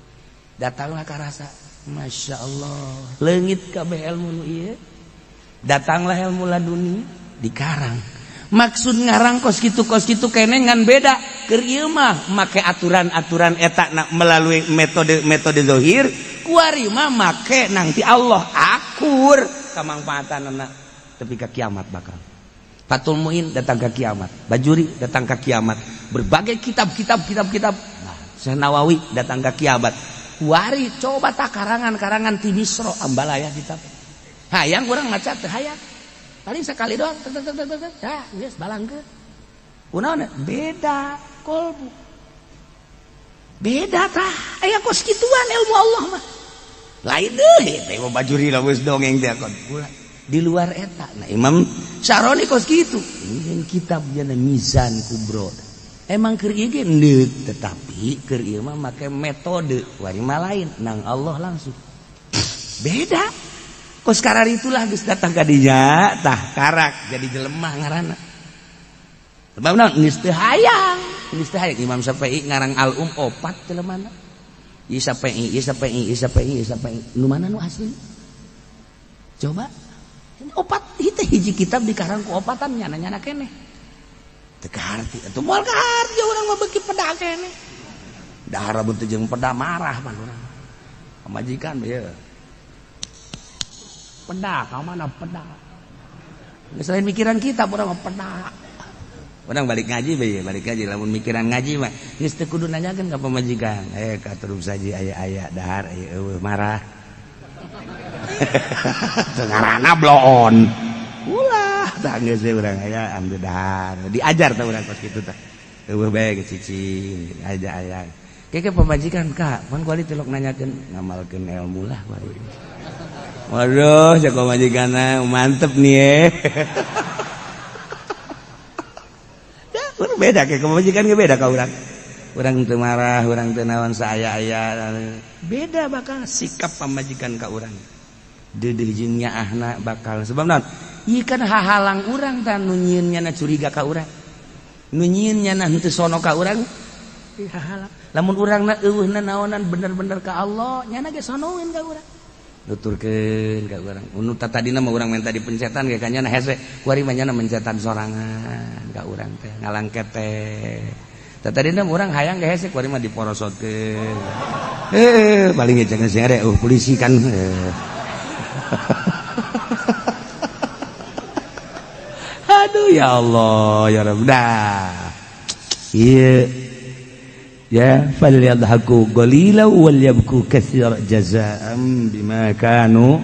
[SPEAKER 1] Datanglah ka rasa, Masya Allah, leungit kabeh ilmu nu ieu. Datanglah ilmu laduni dikarang. Maksud ngarang kos kitu kene ngan beda. Keur ieu mah make aturan-aturan eta na melalui metode-metode zahir, kuari mah make nang ti Allah akur kamangfaatanana tepi ka kiamat bakal. Fathul Muin datang ke kiamat, Bajuri datang ke kiamat, berbagai kitab-kitab kitab-kitab. Nah, Syekh Nawawi datang ke kiamat. Kuari coba tak karangan-karangan ti Misro ambalaya kitab. Hayang urang maca teu hayang. Paling sekali doang tek tek tek tek. Dah, geus balangkeun. Kunaon beda kolbu. Beda tah. Aya kos kituan ilmu Allah mah. Lain deui teh Imam Bajuri lah geus dongeng teh kon. Di luar eta. Nah, Imam Syaroni kos kitu. Ini kitab jana Mizan Kubro. Emang keur ieu ge neuk tetapi keur ieu mah make metode wari mah lain nang Allah langsung. Beda. Kos karar itulah geus datang ka dinya tah karak jadi jelema ngaranna. Sebab naon geus teu hayang, geus teu hayang Imam Syafi'i ngarang Al-Um opat jelemana. Ieu Syafi'i, ieu Syafi'i, ieu Syafi'i, ieu Syafi'i. Nu mana nu asli? Coba. Opat hita hiji kitab dikarang ku opatan nyana-nyana keneh. Teu kaharti atuh moal kaharti urang mah beuki peda keneh. Dahar lamun teu jeung peda marah pan urang. Pamajikan ieu. Peda ka mana peda. Geus lain mikiran kita urang mah peda. Urang balik ngaji bae, balik ngaji lamun mikiran ngaji mah geus teu kudu nanyakeun ka pamajikan. Ka terus saji aya-aya dahar aya eueuh marah. Ngarana bloon. Ulah tah geus urang aya ambil dahar. Diajar tah urang kos kitu tah. Eueuh bae cicing aja aya. Keke pamajikan ka, pan kuali tilok nanyakeun ngamalkeun ilmu lah kuali. Waduh, cek pamajikanna mantep nih ye. Ya, beda ke pamajikan ge beda ka urang. Urang teu marah, urang teu naon saaya-aya. Beda bakal sikap pamajikan ka urang. Deudeuh jeung nyaahna bakal sebab naon? Ieu kan hahalang urang tah nu nyieun nyana curiga ka urang. Nu nyieun nyana henteu sono ka urang. Hahalang. Lamun urangna eueuhna naonan bener-bener ka Allah, nyana ge sonoeun ka urang. Nuturkeun ka urang. Nu tadina mah urang menta dipencetan ge ka nyana hese, kuari mah nyana mencetan sorangan ka urang teh, ngalangket teh. Tadina mah urang hayang ge hese, kuari mah diporosotkeun. Paling ge jangan sing ada polisi kan. Aduh ya Allah ya Rabb. Dah. Ieu ya falyadhaku qalila wal yabku katsira jazaa'an bima kanu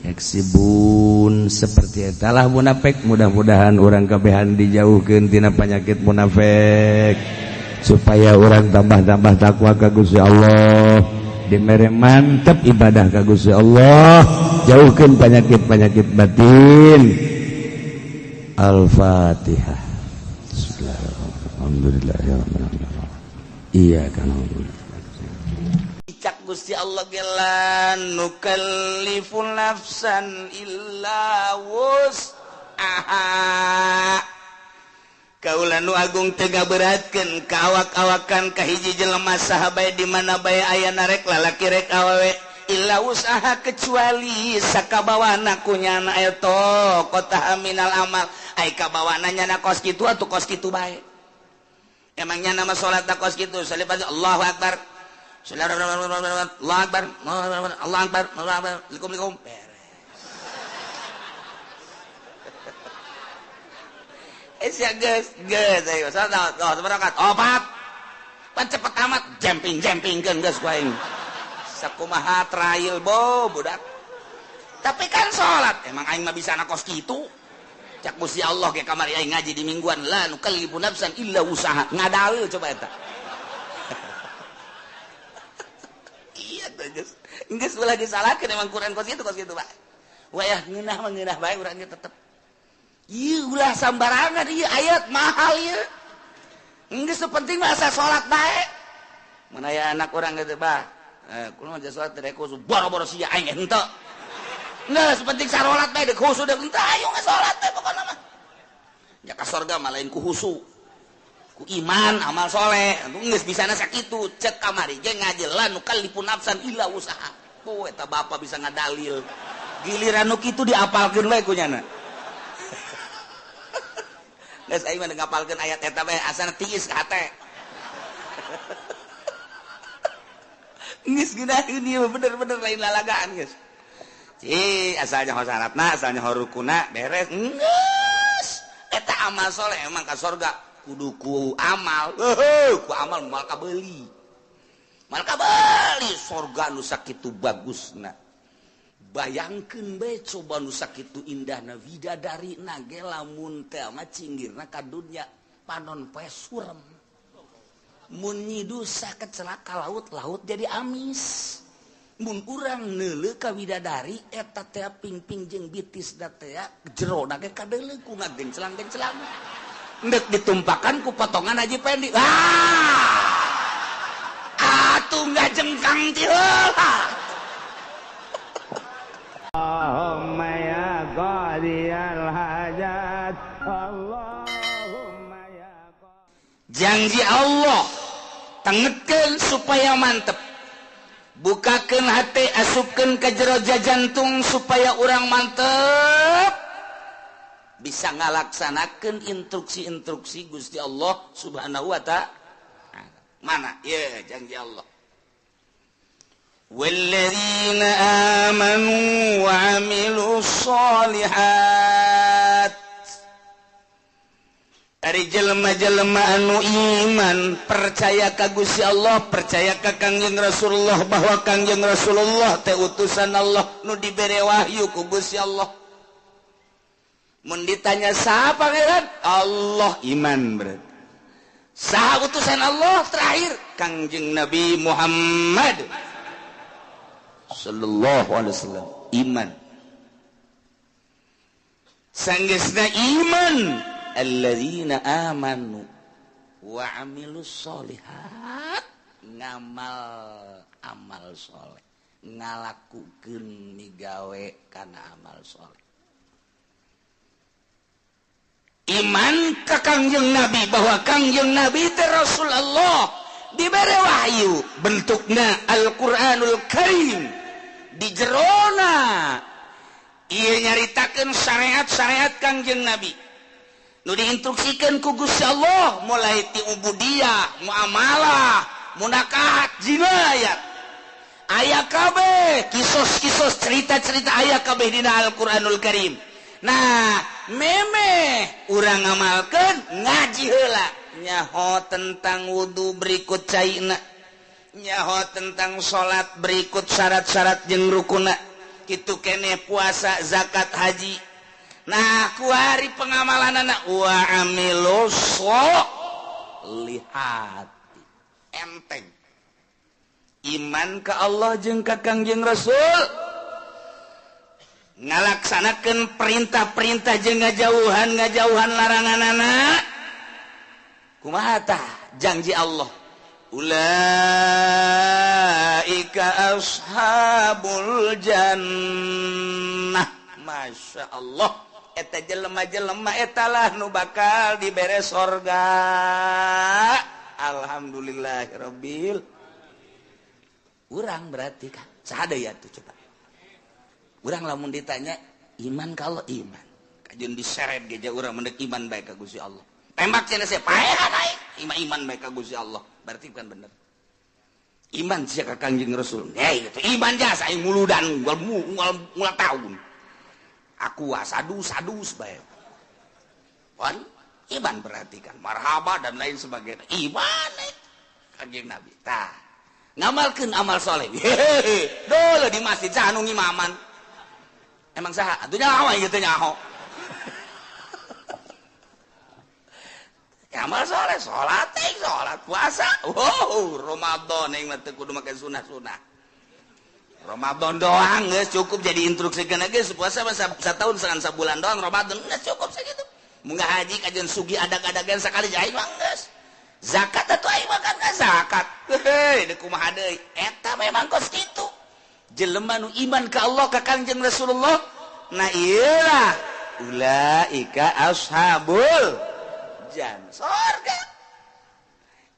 [SPEAKER 1] yaksibun. Seperti eta lah munafik. Mudah-mudahan urang kabehan dijauhkeun tina penyakit munafik supaya urang tambah-tambah takwa ka Gusti Allah, dimere mantep ibadah ka Gusti Allah, jauhkeun penyakit-penyakit batin. Al-Fatihah. Bismillahirrahmanirrahim. Alhamdulillahirabbil alamin. Iya kan. Cak Gusti Allah gelan nukallifu nafsan illa wus'aha. Kaula nu agung teu ngaberatkeun ka awak-awakan ka hiji jelema saha bae di mana bae aya narek lalaki rek awewe illa wus'aha kecuali sakabawana ku nyana eta kota minal amal. Ai kabawana nyana kos kitu atuh kos kitu bae. Emangnya nama sholat tak kos gitu, salib aja Allahu Akbar, Allahu Akbar, Allahu Akbar, Allahu Akbar, likum likum, beres. Ya geus, geus, ayo, salat, oh, seberangkat, opat, pan cepet amat, jemping jemping kan geus ku aing, sakumaha trail bo budak, tapi kan sholat, emang aing mah bisa anak kos gitu. Cak Gusti Allah ke kamari aing ngaji di mingguan la nukallifu nafsan illa usaha ngadalil coba eta. Iya teh geus geus ulah disalahkeun emang Quran kos kitu Pak. Wayah ngeunah mah ngeunah bae urang ge tetep. Ieu ulah sambarangan ieu ayat mahal ieu. Geus penting mah asa salat bae. Mun aya anak urang geus bah, kumaha salat teh khusus boro-boro sia aing henteu. Nggak, sepenting sarolat bae dek khusu dek entah ayo nggak sholat bae pokoknya mah. Ya ka sorga mah lain ku khusu. Ku iman amal soleh. Geus bisana sakitu cek kamari ge ngaji la nukallifu nafsan illa usaha. Oh eta bapa bisa ngadalil. Giliran nu kitu diapalkeun bae ku nyana. Geus aing mah ngapalkeun ayat eta bae asana tiis ka hate. Geus geunaheun ieu bener-bener lain lalagaan geus. Ci asalnya ho syaratna, asalnya ho rukuna beres. Geus. Eta amal soleh emang ka sorga kudu ku amal. Heuh, ku amal moal kabeuli. Moal kabeuli sorga nu sakitu bagusna. Bayangkeun bae coba nu sakitu indahna widadarina ge lamun teh mah cinggirna ka dunya panon poe surem. Mun nyidusa kecelaka laut, laut jadi amis. Mun urang neuleuh ka widadari eta teh pingping jeung bitis da teh jero na ge kadeuleuh ku ngagenclang-genclang. Endek ditumpakan ku potongan Haji Pendi. Ah! Atuh ngajengkang ti heula.
[SPEAKER 2] Allahumma ya qadiyal hajat. Allahumma ya
[SPEAKER 1] janji Allah tengetkeun supaya mantep. Bukakeun hate, asupkeun ka jero jantung supaya urang mantep bisa ngalaksanakeun instruksi-instruksi Gusti Allah Subhanahu wa ta'ala. Mana? Ye, janji Allah. Walladzina amanu wa amilus sholihat. Ari jelema-jelema anu iman, percaya ka Gusti Allah, percaya ka Kangjeng Rasulullah bahwa Kangjeng Rasulullah teh utusan Allah nu dibere wahyu ku Gusti Allah. Mun ditanya saha pangeran? Allah, iman berarti. Saha utusan Allah terakhir? Kangjeng Nabi Muhammad sallallahu alaihi wasallam, iman. Sanggeusna iman, alladzina amanu wa amilus sholihat, ngamal amal soleh, ngalakukeun migawe kana amal soleh. Iman ka Kangjeng Nabi bahwa Kangjeng Nabi teh Rasulullah, dibere wahyu bentukna Al-Qur'anul Karim, di jerona ieu nyaritakeun syariat-syariat Kangjeng Nabi nu diinstruksikan ku Gusti Allah, mulai ti ubudiyah, muamalah, munakahat, jinayat, aya kabeh kisos-kisos cerita-cerita aya kabeh dina Al-Qur'anul Karim. Nah, memeh urang ngamalkeun ngaji heula, nyaho tentang wudu berikut caina, nyaho tentang salat berikut syarat-syarat jeung rukuna, kitu keneh puasa, zakat, haji. Nah, kuari pengamalan anak wa amilus sholihat, enteng iman ke Allah jeung ka Kangjeng Rasul, ngalaksanakeun perintah-perintah jeung ngajauhan larangan anak. Kumaha tah janji Allah? Ulaika ashabul jannah. Masya Allah, eta jelema-jelema etalah nu bakal dibere sorga. Alhamdulillahirabbil. Urang berarti kan saha deui atuh coba. Urang lamun ditanya iman kalau iman, kajeun diseret ge urang mendek iman bae ka Gusti Allah. Tembak cenah sia paehan aing, iman bae ka Gusti Allah. Berarti bukan bener. Iman sia ka Kangjeng Rasul. Hei, itu iman jasa aing muludan ngul tahun. Aku sadus-sadus bae. Pon iman berarti kan marhaba dan lain sebagainya. Iman Kangjeng Nabi. Tah, ngamalkeun amal soleh. Hehehe, dulu di masjid saha nu ngimaman. Emang saha? Atuh nyaho aing teh nyaho. Amal soleh, salat teh, salat puasa. Wow, Ramadan aing mah teu kudu make sunah-sunah. Ramadan doang geus cukup jadi instruksikeun geus puasa mah satahun sangan sabulan doang Ramadan geus cukup sakitu. Mun haji kajeun sugi adag-adagan sakali aing mah geus. Zakat atuh aing mah kan zakat. Heuh, deuk kumaha deui? Eta memang kos kitu. Jelema nu iman ka Allah ka Kangjeng Rasulullah, nah iyalah ulaika ashabul jannah, sorga.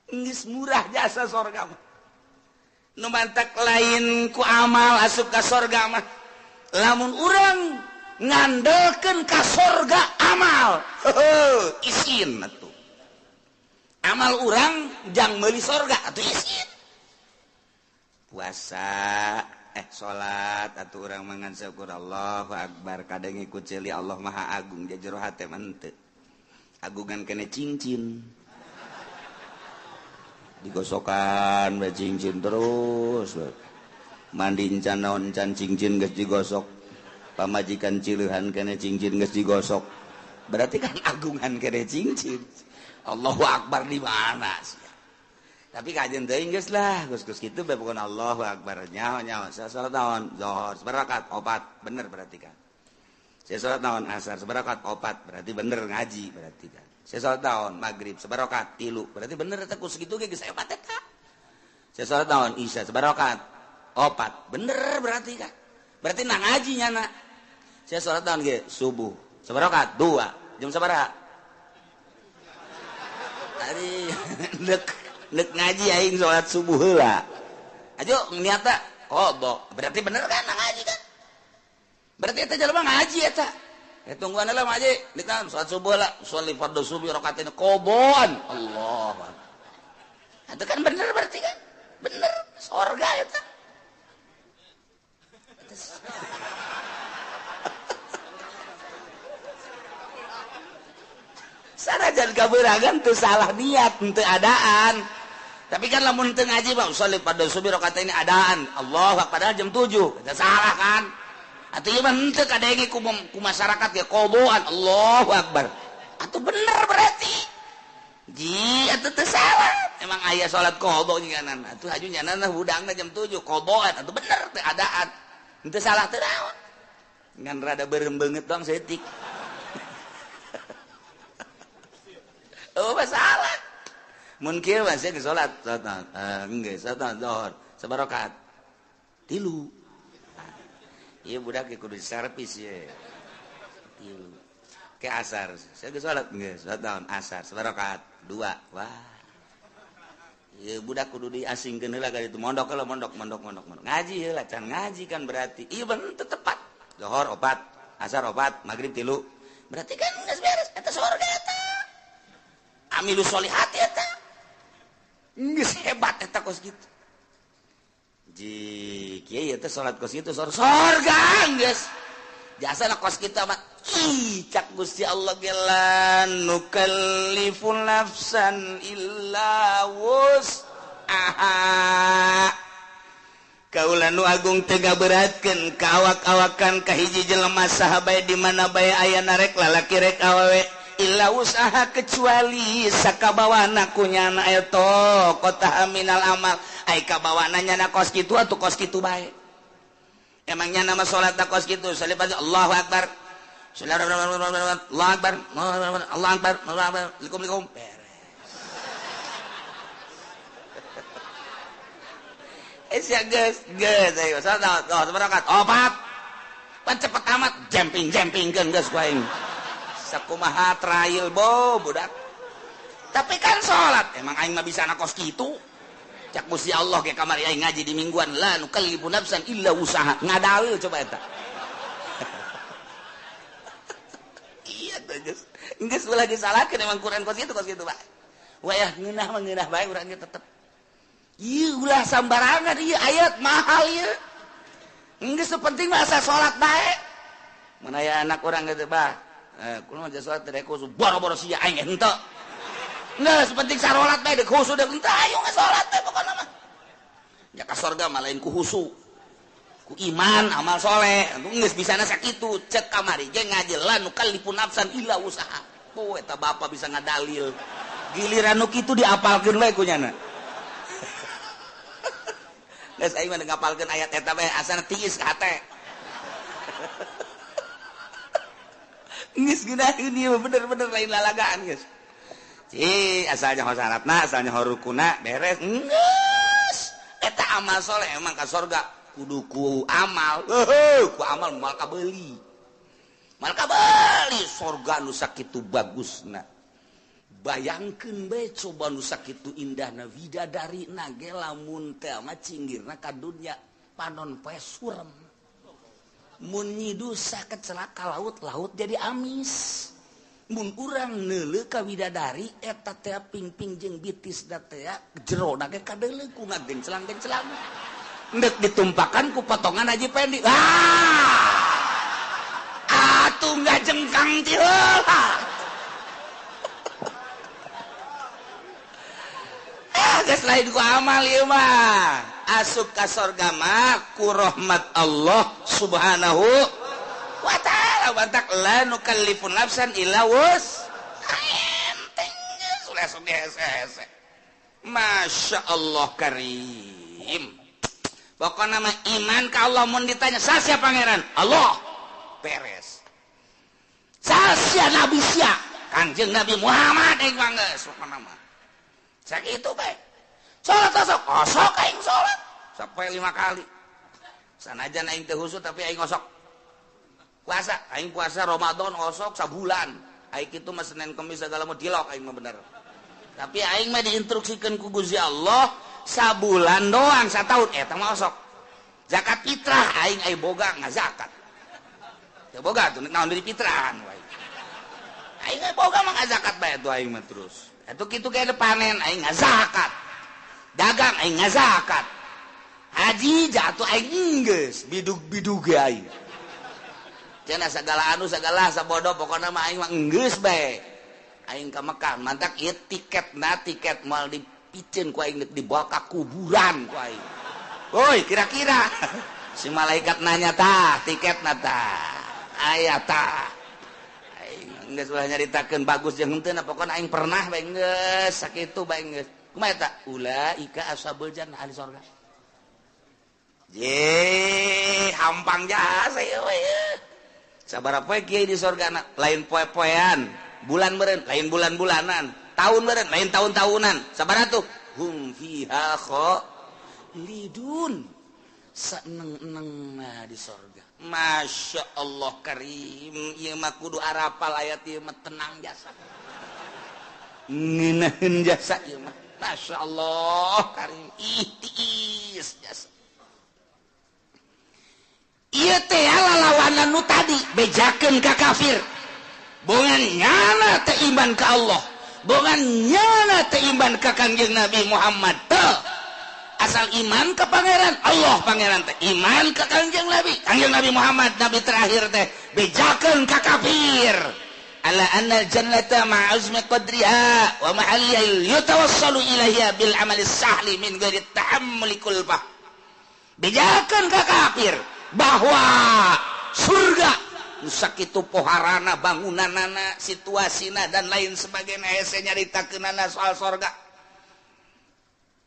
[SPEAKER 1] Geus murah jasa sorga mah. Nu mantak lain ku amal asup ka sorga mah. Lamun urang ngandelkeun ka sorga amal, heuh, isin atuh. Amal urang jang meuli sorga atuh isin. Puasa, salat atuh urang mangan syukur Allahu akbar, kadang ikut ceuli Allah Maha Agung jero hate mah henteu. Agungan kene cincin. Digosokan bae cincin terus. Mandi encan naon encan cincin geus digosok. Pamajikan cileuhan kene cincin geus digosok. Berarti kan agungan kene cincin. Allahu akbar di mana sih? Tapi kajian teuing geus lah, geus-geus kitu bae pokona Allahu akbar. Nyaho-nyaho saya salat naon? Zuhur sabarakat opat, bener berarti kan. Saya salat naon? Asar sabarakat opat, berarti bener ngaji berarti kan. Saya salat naon? Maghrib sabarakat 3, berarti bener eta ku sakitu ge geus hebat eta. Saya salat naon? Isya sabarakat opat, bener berarti kan. Berarti nah ngaji nyana. Saya salat naon ge? Subuh sabarakat 2, jam sabaraha? Tadi nek ngaji aing salat subuh heula. Ayo niatna qadha. Berarti bener kan ngaji kan? Berarti eta jelema ngaji eta. Tungguan lah ngaji, ditam salat subuh lah, sholli fardhu subuh rakaatain qadhaan. Allah. Itu kan bener berarti kan? Bener, sorga eta. Sanajan kabeuragan teu salah niat, teu adaan. Tapi kan lamun teu ngaji mah sholli fardhu subuh rakaatain adaan. Allah, padahal jam 7. Eta salah kan? Atuh ieu mah henteu kadenge ku masyarakat ge qadhaan. Allahu akbar. Atuh bener berarti. Ji atuh teu salah. Emang aya salat qadha nyanan. Atuh haju nyanana hudangna jam 7 qadhaan. Atuh bener teu adaan. Henteu salah teu naon. Ngan rada beureum beungeut doang saeutik. Oh masalah. Mun kieu mah sia geus salat, salat geus salat zuhur, sabarakaat. 3. Iya budak kudu servis ye. Tilu. Ke asar. Saya geus salat geus salat naon asar sabarakaat 2. Wah. Ieu budak kudu diasingkeun heula ka ditu mondok heula mondok mondok mondok mondok. Ngaji heula can ngaji kan berarti. Ieu bener teu tepat. Zuhur 4, asar 4, magrib 3. Berarti kan geus beres eta surga eta. Amilu sholihat eta. Geus hebat eta kos kitu. Ji kieu teh salat kos kitu sorga geus. Jasana kos kitu mah ih cak Gusti Allah ge la nukallifu nafsan illa wus'aha. Kaula nu agung teu ngaberatkeun ka awak-awakan ka hiji jelema saha bae di mana bae ayana rek lalaki rek awewe illa usaha kecuali sakabawana ku nyana eta kota minal amal. Ai kabawana nyana kos kitu atuh kos kitu bae. Emang nyana mah salat kos kitu salibat Allahu akbar. Allahu akbar. Allahu akbar. Allahu akbar. Likum beres. Sia geus geus ayo salat salat opat. Pan cepet amat jemping-jempingkeun geus ku aing. Sakumaha trail bo budak. Tapi kan salat emang aing mah bisa kos kitu. Cak Gusti Allah ke kamari aing ngaji di mingguan la nukallifu nafsan illa usaha. Ngadalil coba eta. Iya tuh geus. Geus ulah disalahkeun emang Quran kos kitu Pak. Wayah ngeunah mah ngeunah bae urang ge tetep. Ieu ulah sambarangan ieu ayat mahal ieu. Geus penting mah asa salat bae. Mun aya anak urang geus bah. Kulo mah salat teh khusus boro-boro sia aing henteu. Geus penting sarolat bae deuk khusu deuk henteu ayo salat teh pokona mah. Ya ka sorga mah lain ku khusu. Ku iman amal soleh. Geus bisana sakitu cek kamari ge ngaji la nukallifu nafsan illa usaha. Oh eta bapa bisa ngadalil. Giliran nu kitu diapalkeun we ku nyana. Geus aing mah ngapalkeun ayat eta bae asana tiis ka hate. Geus geunaheun ieu bener-bener lain lalagaan geus. Ci asalnya ho syaratna, asalnya ho rukuna beres. Geus. Eta amal soleh emang ka sorga kudu ku amal. Heuh, ku amal moal kabeuli. Moal kabeuli sorga nu sakitu bagusna. Bayangkeun bae coba nu sakitu indahna widadarina ge lamun teh mah cinggirna ka dunya panon poe surem. Mun nyidusa kecelaka laut, laut jadi amis. Mun urang neuleuh ka widadari eta teh pingping jeung bitis da teh jero na ge kadeuleuh ku ngagenclang-genclang. Endek ditumpakan ku potongan Haji Pendi. Ah! Atuh ngajengkang ti heula. Ah, geus lain ku amal ieu mah. Asup ka sorga mah ku rahmat Allah Subhanahu wa ta'ala. Batak la nukallifu nafsan illa wus. Enteng geus ulah sok hese-hese. Masya Allah karim. Pokokna mah iman ka Allah mun ditanya sasia pangeran? Allah. Beres. Sasia nabi sia? Kanjeng Nabi Muhammad aing mah geus pokona mah. Sakitu bae. Salat osok, osok aing salat sampai 5 kali. Sanajan aing teu khusyuk tapi aing osok. Puasa, aing puasa Ramadan osok sabulan. Aing kitu mah Senin Kemis segala mah dilok aing mah bener. Tapi aing mah diinstruksikeun ku Gusti Allah, Sabulan doang, satahun eta mah osok. Zakat fitrah aing ai boga ngazakat. Teu boga tuh naon dari fitrahan wae. Aing ai boga mah ngazakat bae tuh aing mah terus. Atuh kitu ge panen aing ngazakat. Dagang aing ngazakat. Haji jatuh aing geus bidug-bidug ge aing. Cenah sagala anu sagala sabodo pokona mah aing mah geus bae. Aing ka Mekah mantak ieu tiketna tiket moal dipiceun ku aing dibawa ka kuburan ku aing. Woi, kira-kira si malaikat nanya tah tiketna tah. Aya tah. Aing geus ulah nyaritakeun bagus jeung henteu pokona aing pernah bae geus sakitu bae geus. Kumaha eta? Ulaika ashabul jannah ahli sorga. Ye, hampang jasa ieu we. Sabaraha poe kiai di sorga lain poe-poean, bulan meureun lain bulan-bulanan, tahun meureun lain tahun-tahunan. Sabaraha tuh? Hum fiha khalidun. Saeneng-enengna di sorga. Masya Allah karim, ieu mah kudu arapal ayat ieu mah tenang jasa. Ngeunaheun jasa ieu mah. Masya Allah karim, ih tiis jasa. Ieu teh lalawanan nu tadi bejakeun ka kafir. Bongan nyana teh iman ka Allah, bongan nyana teh iman ka Kangjeng Nabi Muhammad teh. Asal iman ka pangeran Allah, pangeran teh iman ka Kangjeng Nabi, Kangjeng Nabi Muhammad nabi terakhir teh bejakeun ka kafir. Ala anna jannata ma'azmi qadriha wa mahalliha yatawassalu ilaiha bil amali sahli min ghairi tahammuli kulfah. Bejakeun ka kafir bahwa surga sakitu poharana bangunanana situasina dan lain sebagainya hese nyaritakeunana soal sorga.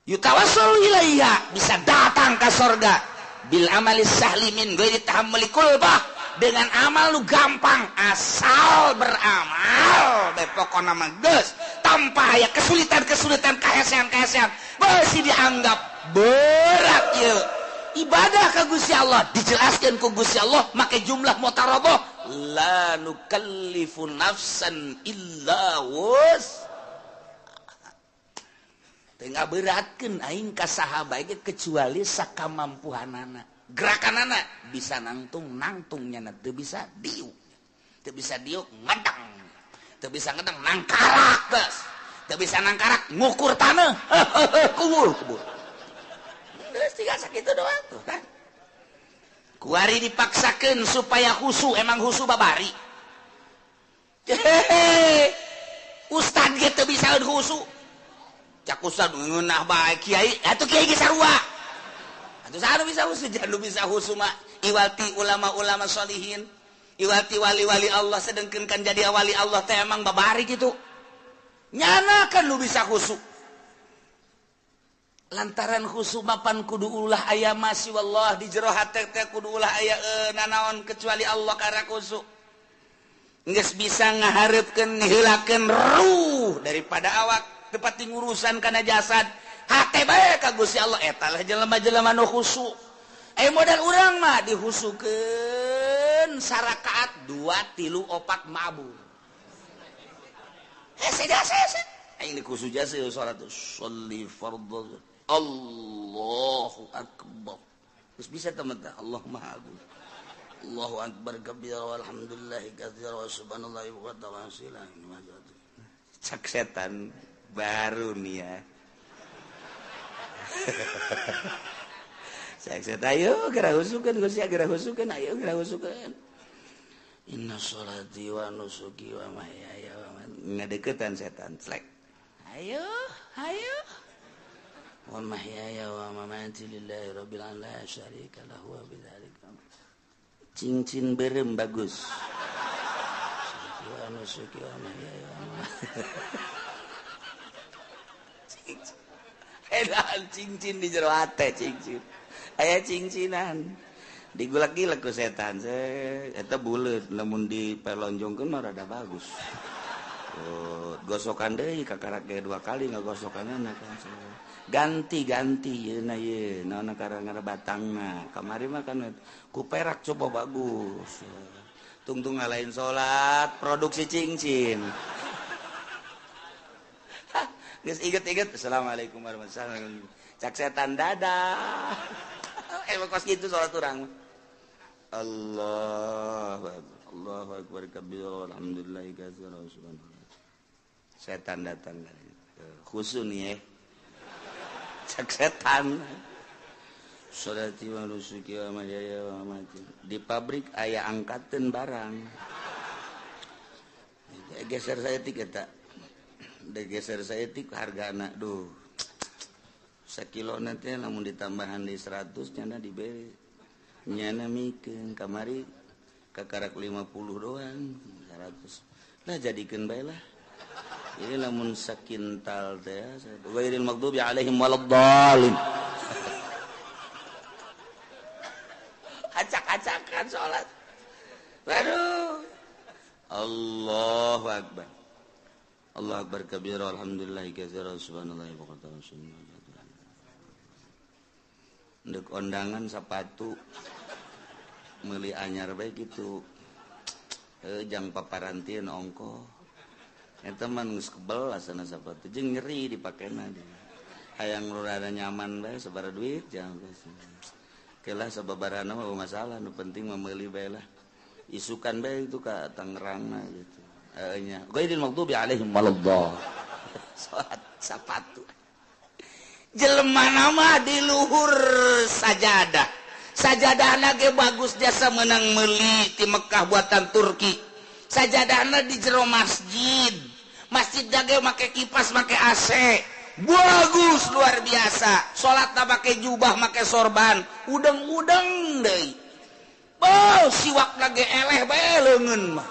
[SPEAKER 1] Yutawassalu ilaiha bisa datang ke sorga bil amali sahli min ghairi tahammuli kulfah, dengan amal lu gampang asal beramal bae pokona mah geus tanpa aya kesulitan-kesulitan kahesean-kahesean beusi dianggap berat ieu ibadah ka Gusti Allah. Dijelaskeun ku Gusti Allah make jumlah mutaraboh, la nukallifu nafsan illa wus. Teu ngaberatkeun aing ka saha bae kecuali sakamampuhanana. Gerakanana bisa nangtung nangtungnya teu bisa diuk, teu bisa diuk ngedang, teu bisa ngedang nangkarak geus, teu bisa nangkarak ngukur taneuh kubur kubur. Geus tiga sakitu doang tuh kan. Kuari dipaksakeun supaya khusu, emang khusu babari. Hehehe. Ustad ge teu bisa khusu. Cak ustad ngeunah bae kiai, atuh kiai ge sarua. Atuh saha nu bisa khusu? Jangan bisa khusu mah iwati ulama-ulama sholihin, iwati wali-wali Allah, sedengkeun kan jadi wali Allah teh emang babari kitu. Nyana kan nu bisa khusu. Lantaran khusu mapan kudu ulah aya masih wallah di jero hate teh kudu ulah aya nanaon kecuali Allah karena khusu. Geus bisa ngahareupkeun ngeheulakeun ruh daripada awak tepat ngurusan kana jasad. Hate bae ka Gusti Allah eta lah jelema-jelema nu khusu. Modal urang mah dihusukeun sarakaat 2 3 4 mabur. Hese jasa hese. Aing dikhusu jasa salat sholli fardhu. Allahu akbar. Terus bisa teman Allah Maha Agung. Allahu akbar kabira walhamdulillahi katsira wa subhanallahi wa ta'ala. Cak setan baru nih ya. Cak setan ayo geura husukeun Gusti, geura husukeun, ayo geura husukeun. Inna sholati wa nusuki wa mahyaya wa mamati. Ngadeukeutan setan slek. Ayo, ayo. Wa mahyaya wa mamati lillahi rabbil alamin la syarika lahu wa bidzalika. Cincin berem bagus. Wa nusuki wa mahyaya wa mamati. Edan cincin di jero hate cincin. Aya cincinan. Digulak-gilek ku setan. Eta buleut lamun dipelonjongkeun mah rada bagus. Oh, gosokan deui kakarak ge 2 kali ngagosokanna kan. Ganti-ganti yeuna ye naon karang batangna. Kamari mah kan ku perak coba bagus. Tungtung ngalain salat produksi cincin. Geus inget-inget assalamualaikum warahmatullahi wabarakatuh. Cak setan dadah. Emang kos gitu sholat urang. Allah Allahu akbar kabir alhamdulillah katsira subhanallah. Setan datang khusu nih ya. Cak setan. Sholati wa nusuki wa mahyaya wa mamati. Di pabrik aya angkateun barang. Geser saeutik eta. Geser saeutik hargana duh. Sakilo teh lamun ditambahan di 100 nyana dibere. Nyana mikeun kamari kakarak 50 doang 100. Lah jadikeun bae lah. Ini lamun sakintal teh ghairil maghdubi alaihim waladdallin. Acak-acakan salat. Waduh. Allahu akbar. Allahu akbar kabira alhamdulillah katsira subhanallahi wa bihamdihi. Ndek ondangan sepatu meuli anyar bae kitu. Jang paparantieun ongko. Eta mah geus kebel asana sepatu jeung nyeri dipakena. Hayang rada nyaman bae sabaraha duit jang geus. Kelah sababarana mah masalah nu penting mah meuli bae lah. Isukan bae itu ka Tangerangna gitu. Heeh nya. Ghairil maghdubi alaihim waladdallin. Salat sapatu. Jelema nama di luhur sajadah. Sajadahna ge bagus jasa menang meuli ti Mekah buatan Turki. Sajadahna di jero masjid. Masjid ge make kipas, make AC. Bagus luar biasa. Salatna make jubah, make sorban, udeng-udeng deui. Beuh, siwakna ge eleh bae leungeun mah.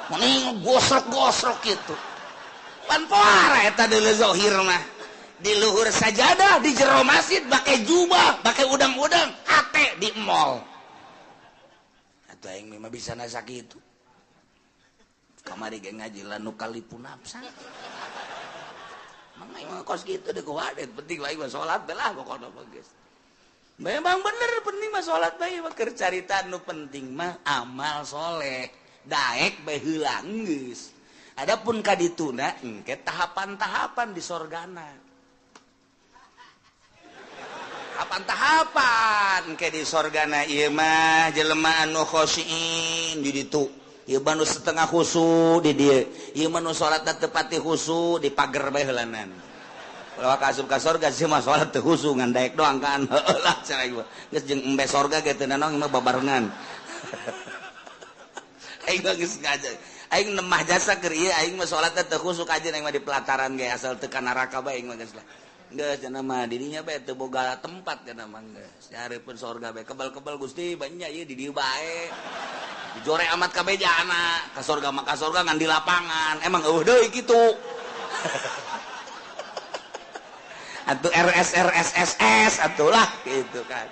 [SPEAKER 1] Mending gosrok-gosrok kitu. Pan poara eta deuleu zahir mah. Di luhur sajadah, di jero masjid, pakai jubah, pakai udang-udang, hate di mall. Atuh aing mah bisa nasa kitu. Kamari ge ngaji la nukallifu nafsan. Mang aing mah kos kitu deui kuwadet, penting aing mah salat belah pokona mah geus. Memang bener penting mah salat bae mah keur carita nu penting mah amal soleh. Daek bae heula geus. Adapun ka dituna engke tahapan-tahapan di sorgana. Tahapan-tahapan ke di sorgana ieu mah jelema anu khosyin di ditu. Ieu mah nu setengah khusu di dieu. Ieu mah nu salatna teu pati khusu di pager bae heulanan. Ulah ka asup ka sorga sih mah salat teu khusu ngan daek doang kan. Heueuh lah cenah ieu. Geus jeung embe sorga ge teu nanaon mah babarengan. Aing mah geus ngaja. Aing nemah jasa keur ieu aing mah salatna teu khusu kajeun aing mah di pelataran ge asal teu ka neraka bae aing mah geus lah. Geus cenah mah dirinya bae teu boga tempat cenah mah geus. Nyareupeun sorga bae kebal-kebal Gusti banyak ieu di dieu bae. Dijore amat kabeh jana, ka sorga mah ka sorga ngan di lapangan. Emang eueuh deui kitu. Atuh RS RS SS atuh lah gitu kan.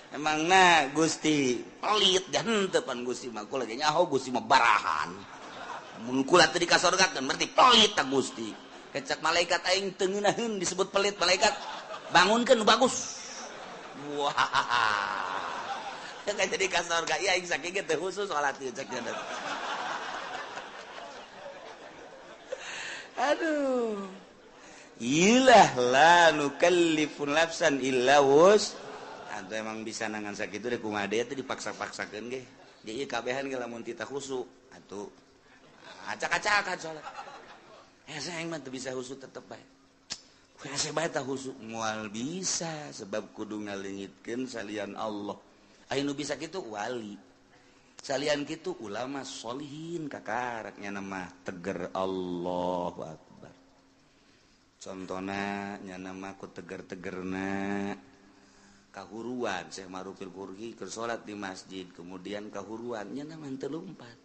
[SPEAKER 1] Emangna Gusti pelit dan henteu pan Gusti mah kula ge nyaho Gusti mah barahan. Mun kula teu di ka sorga kan berarti pelit ta Gusti. Kecak malaikat aing teu ngeunaheun disebut pelit malaikat. Bangunkeun nu bagus. Wah. Kan jadi ka sorga ieu aing saking ge teu khusus salat ieu cek nya. Aduh. Ilah la nukallifu nafsan illa wus. Atuh emang bisa nangan sakitu deh kumaha deui teh dipaksa-paksakeun ge. Di ieu kabehan ge lamun tita khusu atuh acak-acakan salat. Hese aing mah teu bisa khusu tetep bae. Hese bae tah khusu moal bisa sebab kudu ngaleungitkeun salian Allah. Aya nu bisa kitu wali. Salian kitu ulama sholihin kakaraknya nama teger Allahu akbar. Contohna nya nama ku teger-tegerna kahuruan Syekh Marufil Qurhi keur salat di masjid kemudian kahuruan nya nama teu lumpat.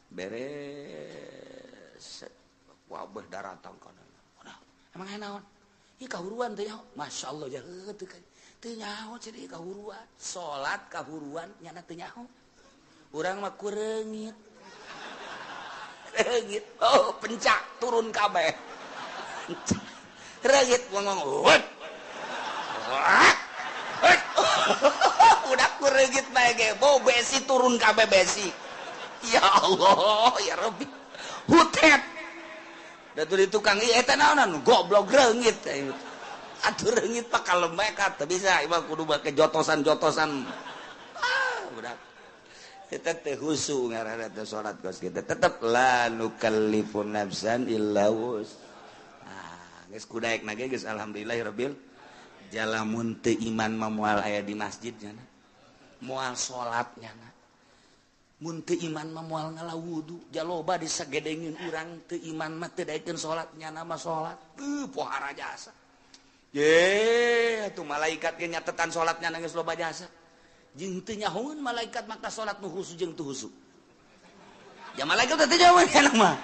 [SPEAKER 1] Beres wabah daratang kana. Udah, emang aya naon? Ieu kahuruan teh nyaho. Masyaallah jaheut teu teu nyaho cenah ieu kahuruan. Salat kahuruan nyana teu nyaho. Urang mah kureungit. Reungit. Oh, pencak turun kabeh. Reungit ngomong. Udah kureungit bae ge, bau besi turun kabeh besi. Ya Allah, ya Rabbi. Hutet. Da tuh di tukang ieu eta naonan goblok reungit. Atuh reungit pak kalem bae teu bisa ieu kudu make jotosan-jotosan. Ah, budak. Eta teh husu ngaranna teh salat kos kitu. Tetep la nukallifu nafsan illa wus. Ah, geus kudaek na ge geus alhamdulillahirabbil jalamun teu iman mah moal aya di masjid nya. Moal salat nya. Mun teu iman mah moal ngala wudu, jaloba disagedengin urang teu iman mah teu daekeun salat nya mah salat. Teu pohara jasa. Ye, atuh malaikat ge nyatetan salatnya geus loba jasa. Jeung teu nyahoeun malaikat maka salat nu khusu jeung teu khusu. Ya malaikat teh teu nyahoeun kana mah.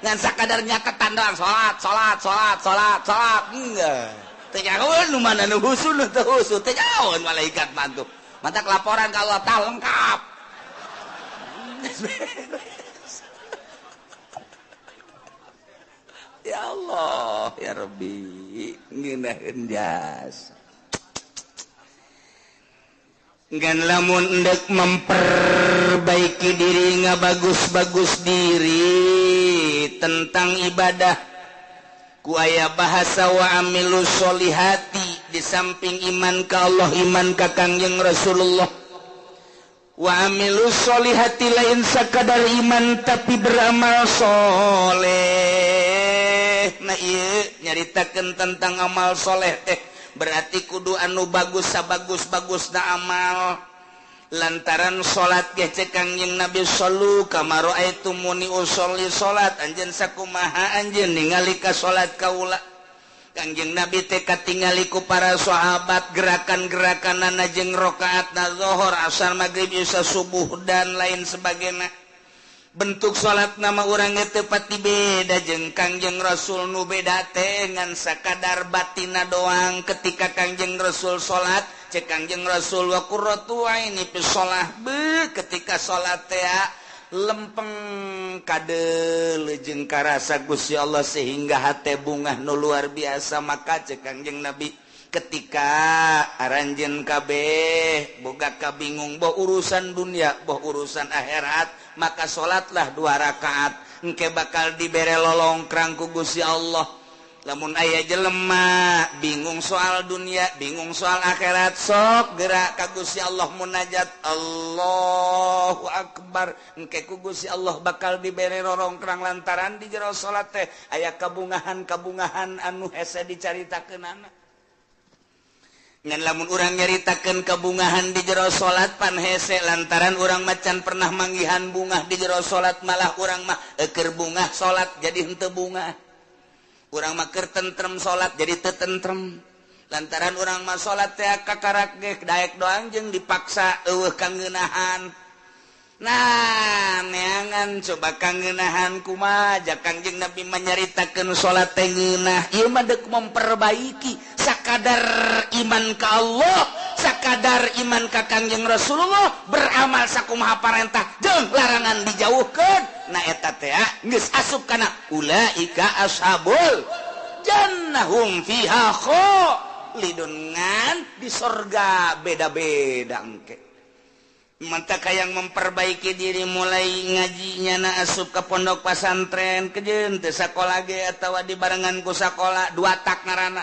[SPEAKER 1] Ngan sakadar nyatetan doang salat, salat, salat, salat, salat. Enggak. Teu nyahoeun nu mana nu khusu nu teu khusu, teu nyahoeun malaikat mah tuh. Matak laporan ka Allah tah lengkap. Ya Allah, ya Rabbi, ngeunaheun jasa. Ngan lamun endek memperbaiki diri ngabagus-bagus diri tentang ibadah ku aya bahasa wa amilus solihati di samping iman ka Allah, iman ka Kangjeng Rasulullah. Wa amilus solihati lain sakadar iman tapi beramal soleh. Nah ieu nyaritakeun tentang amal soleh teh berarti kudu anu bagus sabagus-bagusna amal. Lantaran salat ge cek Kangjeng Nabi sallu kama raaitumuni usolli salat anjeun sakumaha anjeun ningali ka salat kaula. Kangjeng Nabi teh katingali ku para sahabat gerakan-gerakanana jeung rakaatna zuhur, asar, magrib, isya, subuh dan lain sebagainya. Bentuk salat nama urang teh pati beda jeung Kangjeng Rasul nu beda teh ngan sakadar batina doang. Ketika Kangjeng Rasul salat cek Kangjeng Rasul wa qurratu aini fi shalah, be ketika salat teh lempeng kade jeung karasa Gusti Allah sehingga hate bungah nu luar biasa. Maka cek Kangjeng Nabi ketika aranjeun kabeh boga kabingung boh urusan dunia boh urusan akhirat, maka salatlah 2 rakaat engke bakal dibere lolongkrang ku Gusti Allah. Lamun aya jelema bingung soal dunia, bingung soal akhirat, sok gerak ka Gusti Allah munajat Allahu Akbar, engke ku Gusti Allah bakal dibere rorongkrang lantaran di jero salat teh aya kabungahan-kabungahan anu hese dicaritakeunana. Ngan lamun urang nyaritakeun kabungahan di jero salat pan hese lantaran urang macan pernah manggihan bungah di jero salat, malah urang mah eukeur bungah salat jadi henteu bungah. Urang mah keur tentrem salat jadi teu tentrem. Lantaran urang mah salat teh kakarak ge daek doang jeung dipaksa eueuh kangeunahan. Nah, neangan coba kangeunahan kumaha ja Kangjeng Nabi manyaritakeun salat teh ngeunah. Ieu mah deuk memperbaiki sakadar iman ka Allah, sakadar iman ka Kangjeng Rasulullah, beramal sakumaha parentah jeung larangan dijauhkeun. Nah eta teh geus asup kana ulaika ashabul jannahum fiha khalidun, ngan di sorga beda-beda engke. Mantap yang memperbaiki diri mulai ngajinya na asup ke pondok pesantren kejeun teu sakola ge atawa dibarengan ku sakola dua tak ngaranna.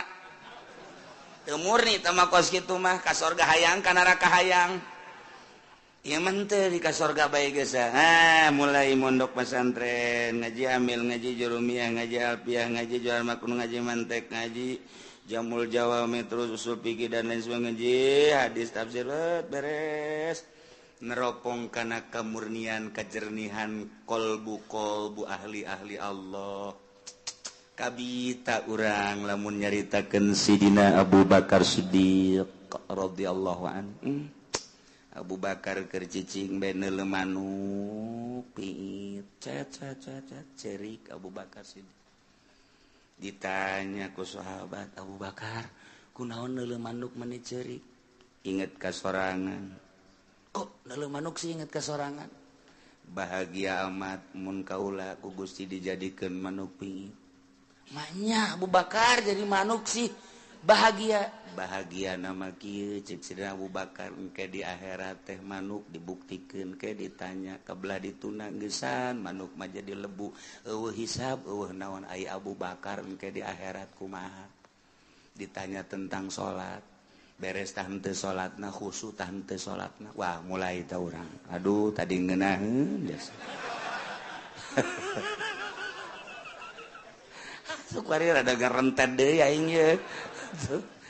[SPEAKER 1] Teu murni teh mah kos kitu mah ka sorga hayang ka neraka hayang. Ieu mah teu di ka sorga bae geus. Ah, mulai mondok pesantren, ngaji amil, ngaji jurumiyah, ngaji alfiah, ngaji jual makun, ngaji mantek, ngaji jamul jawami, terus usul fikih dan lain sebagainya, ngaji hadis tafsir beres. Neropong kana kemurnian kejernihan kolbu-kolbu ahli-ahli Allah. Kabita urang lamun nyaritakeun Sidina Abu Bakar Siddiq radhiyallahu anhu. Abu Bakar keur cicing bae neuleuh manuk piit cet cet cet cerik Abu Bakar Siddiq. Ditanya ku sahabat, Abu Bakar kunaon neuleuh manuk meni cerik? Inget ka sorangan. Kok neuleuh manuk sih inget ka sorangan? Bahagia amat mun kaula ku Gusti dijadikeun manuk piit. Maknya Abu Bakar jadi manuk sih bahagia. Bahagia nama kieu cek Sidina Abu Bakar engke di akhirat teh manuk dibuktikeun ke ditanya kabelah dituna geusan manuk mah jadi lebu eueuh hisab eueuh naon ai Abu Bakar engke di akhirat kumaha. Ditanya tentang salat, beres tah henteu salatna, khusyuk tah henteu salatna. Wah, mulai tah urang. Aduh, tadi ngeunaheun geus. Sukwari rada garentet deui aing ye.